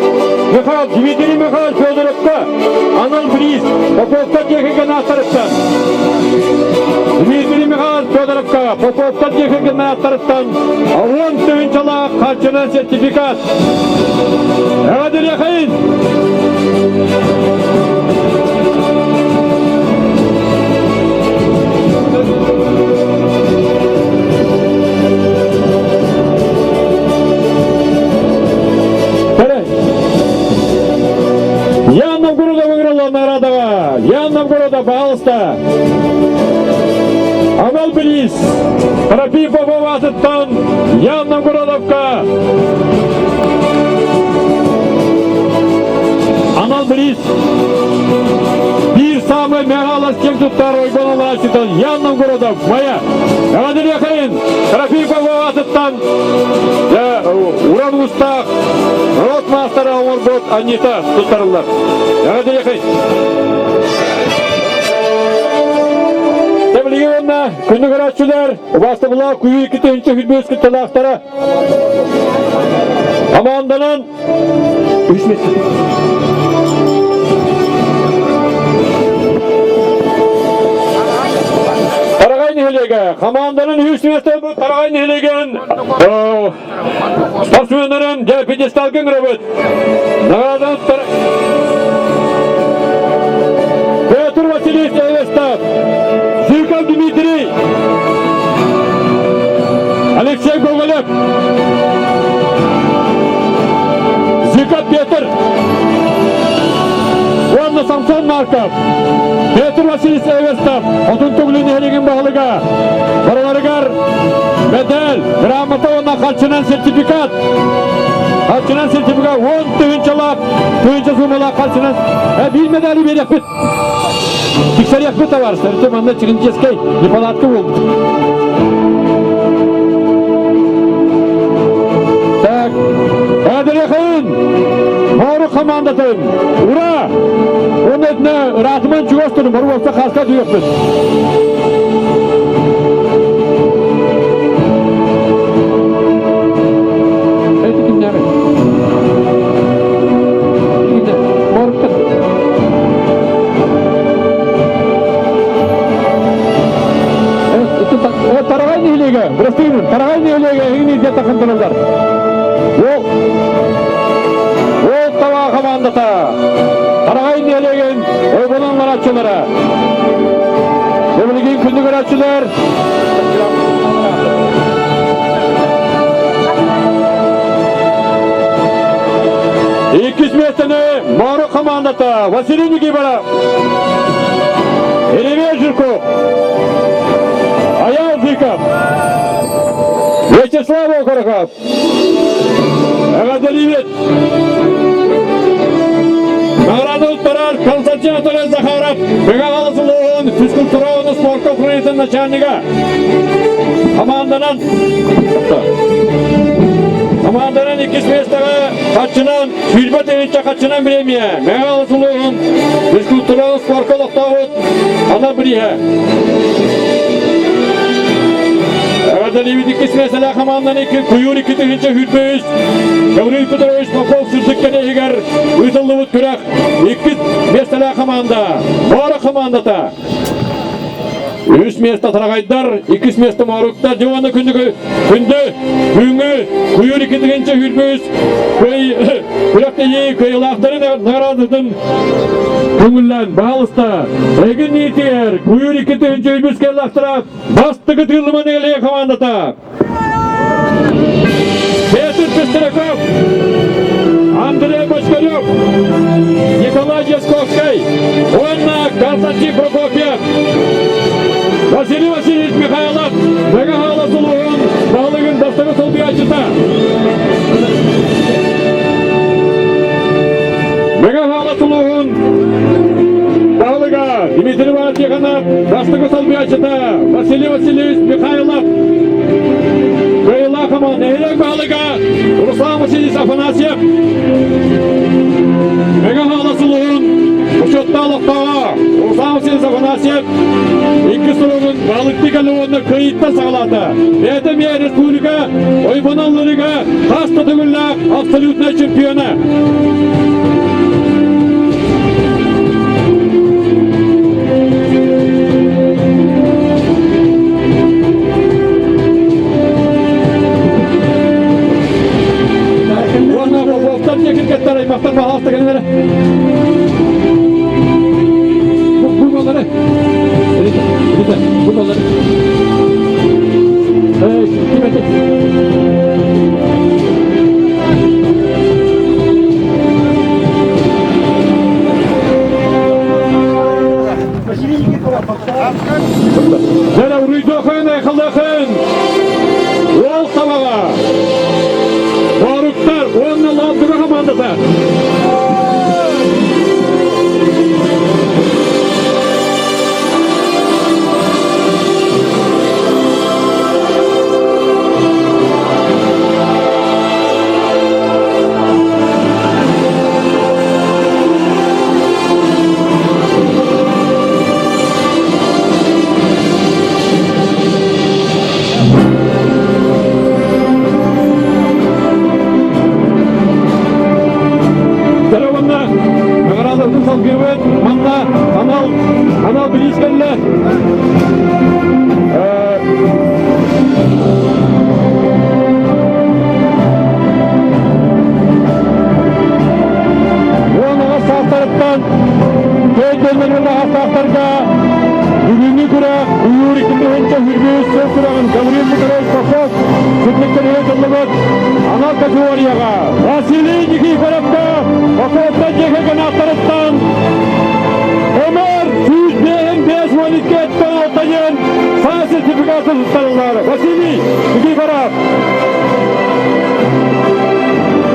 Михайлович, Дмитрий Михайлович Федоровка анал приз Поповка техниканы аттарыттан. Дмитрий Михайлович Федоровка Поповка техниканы аттарыттан 10 тыһыынчалаах харчынан сертификат. Эҕэрдэлиэхэйин! Ян Новгорода выиграла наградова. Ян Новгорода, пожалуйста. Анал Белис, Трофим Попов атыттан Ян Новгородовка. Анал Белис биир самый мегалас кем туттар ойбон алаачытан Ян Новгородов, моя. Эҕэрдэлиэхэйин Трофим Попов атыттан уран уустаах рот маастара оҥорбут Анита туттарыллар. Эҕэрдэлиэхэйин. Тэбилиги уонна күндү көрөөччүлэр, убаастабылаах күйүү 2 кытталаахтара хамаанданан үс Тараҕай нэһилиэгэ хамаанданан үс миэстэ Тараҕай нэһилиэгин спортсменнарын дьэ пьедесталга ыҥырабыт. Наҕараадан Петр Васильевич Эвестов, Зыков Дмитрий, Алексей Гоголев, Зыков Петр уонна Самсон Марков, Петр Васильевич Эверстов, Хотун Туглин нэһилиэгин баһылыга, барыларыгар медаль, грамота уонна харчынан сертификат. Харчынан сертификат 10 тыһыынчалаах, тыһыынча суумалаах харчынан биир медали биэриэхпит. Тиксэриэхпит товарищтар, ити манна техническэй неполадка буолбут. Так, Эдерехин, Мору командатын, ура! Он этне ыраатыман чугас турун, боруоста хаска түйөкпүт. Эти кимнәре? Кимнәр? Морукта. Тараҕай нэһилиэгэ, бырастыгын, Тараҕай нэһилиэгэ эһигини илдьэ тахсан тураллар. Ол ол табаа хамаандата Тараҕай нэһилиэгин ойбонон барааччылара. Билигин күндү көрөөччүлэр Иккис миэстэни Моро командата Василий Никифоров, Еремей Жирков, Аял Зыков, Вячеслав Окороков, Эҕэрдэлиибит! Награда туттарар Константин Анатольевич Захаров, Мэҥэ Хаҥалас улууһун физкультура уонна спорка управлениетын начальнига. Хамаанданан Хамаанданан иккис миэстэҕэ хаччынан 20 тыһыынча хаччынан бириэмийэ Мэҥэ Хаҥалас улууһун физкультура уонна спорка олохтообут анал бирииһэ. Эҕэрдэлиибит иккис миэстэлээх хамаандан икки куйуур 2 тыһыынча 23 Гаврил Петрович Попов сырдык кэтэһигэр ыытыллыбыт күрэх иккис миэстэлээх хамаанда Мора хамаандата. Үс миэстэ Тараҕайдар, иккис миэстэ Мооруктар, дьэ уонна күндү күндү бүгүҥҥү куйуур 2 тыһыынча 23 күрэхтэһии кыайыылаахтарын наҕараадатын көҥүллээн, баһаалыста, эһиги ниитигэр куйуур 2 тыһыынча 23 кыайыылаахтара бастакы тыыллыма нэһилиэгэ хамаандата Петр Пестряков, Андрей Бочкарев, Николай Ясковскай уонна Константин Прокопьев, Василий Васильевич Михайлов, Мэҥэ Хаҥалас улууһун баһылыгын бастакы солбуйааччыта. Мэҥэ Хаҥалас улууһун баһылыга Дмитрий Иванович Тихонов, бастакы солбуйааччыта Василий Васильевич Михайлов, Кыайыылаах нэһилиэк баһылыга Руслан Васильевич Афанасьев, Мэҥэ Хаҥалас улууһун бочуоттаах олохтооҕо Руслан Васильевич Афанасьев икки суругун балыктыы кэлэ уонна кыайыыттан саҕалаата. Бэйэтэ эмиэ республика ойбоналларыга хас да төгүллээх абсолютнай чемпиона. Уонна Поповтар диэки кэттэр аймахтар баһаалта кэлинэрэ. Дахын, Уол Табаҕа, Боруктар уонна Лондура хамаандата. Манна наҕараадатын салгыыбыт. Манна анал анал бириис кэллэ. Уон саастарыттан көйдөннөрүн аҕастаахтарга бүгүҥҥү күрэх Уйуур 2023 сыл күрэҕин Гаврил Николаевич Попов сүтүктэригэр тыллыбыт анал категорияҕа Василий Никифоровка Поповка дьиэ кэргэн ааттарыттан Өмөр 105 52 өттөн алтайын саа сертификаты туттарыллар. Василий Никифоров.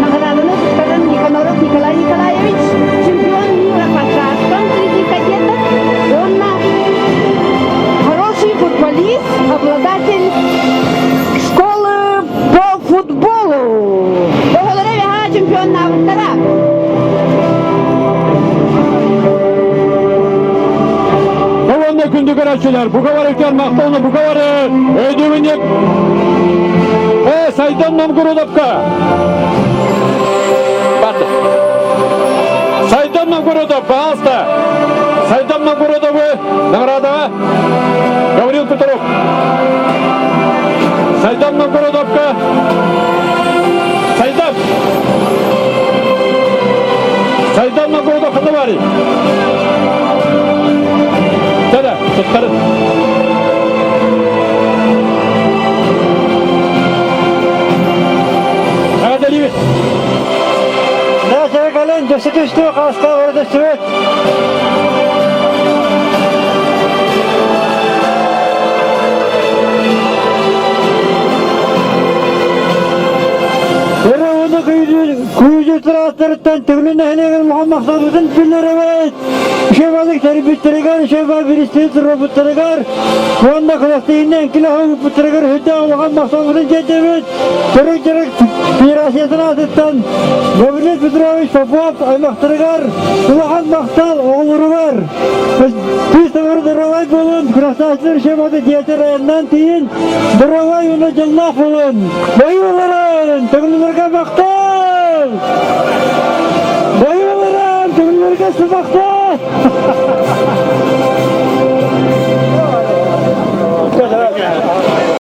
Награданы туттаран Никаноров Николай Николаевич, чемпион мира по шашкам среди кадетов. Он хороший футболист, обладатель школы по футболу. Оҕолоро чемпионнаабыттара. Уонна күндү көрөөччүлэр, бука барыгар махталны бука бары өйдүүбүнүк Э, Сайдан Новгородовка. Сайдан Новгородов, пожалуйста. Сайдан Новгородовы наградаға Гаврил Петров. Сайдан Новгородовка. Сайдан. Сайдан Новгородов ханна барый? Тәлә, туттарын. Эҕэрдэлиибит. Да, кэлэн, дөссө түстүү, хаска барыта сүбэт. Өрө уну күйдүү турааттарыттан Төҥүлү нэһилиэгин улахан махталбытын биллэрэбит. Шебалык тэрийбиттэригэр, шеба биристии туруорбуттарыгар уонна күрэхтэһиинэн эҥкилэ ыыппыттарыгар үрдээх улахан махталбытын тиэрдэбит. Төрүт дьарык Федерациятын аатыттан Гаврил Петрович Попов аймахтарыгар улахан махтал оҕолоругар. Тыыс табары доруобай буолун, күрэхтэһээччилэр шебаты диэтэр айаннаан тиийин, доруобай уонна дьоллоох буолун. Бойууларын, төҥүлүлэргэ махтал! Бойууларын, төҥүлүлэргэ сымахтал!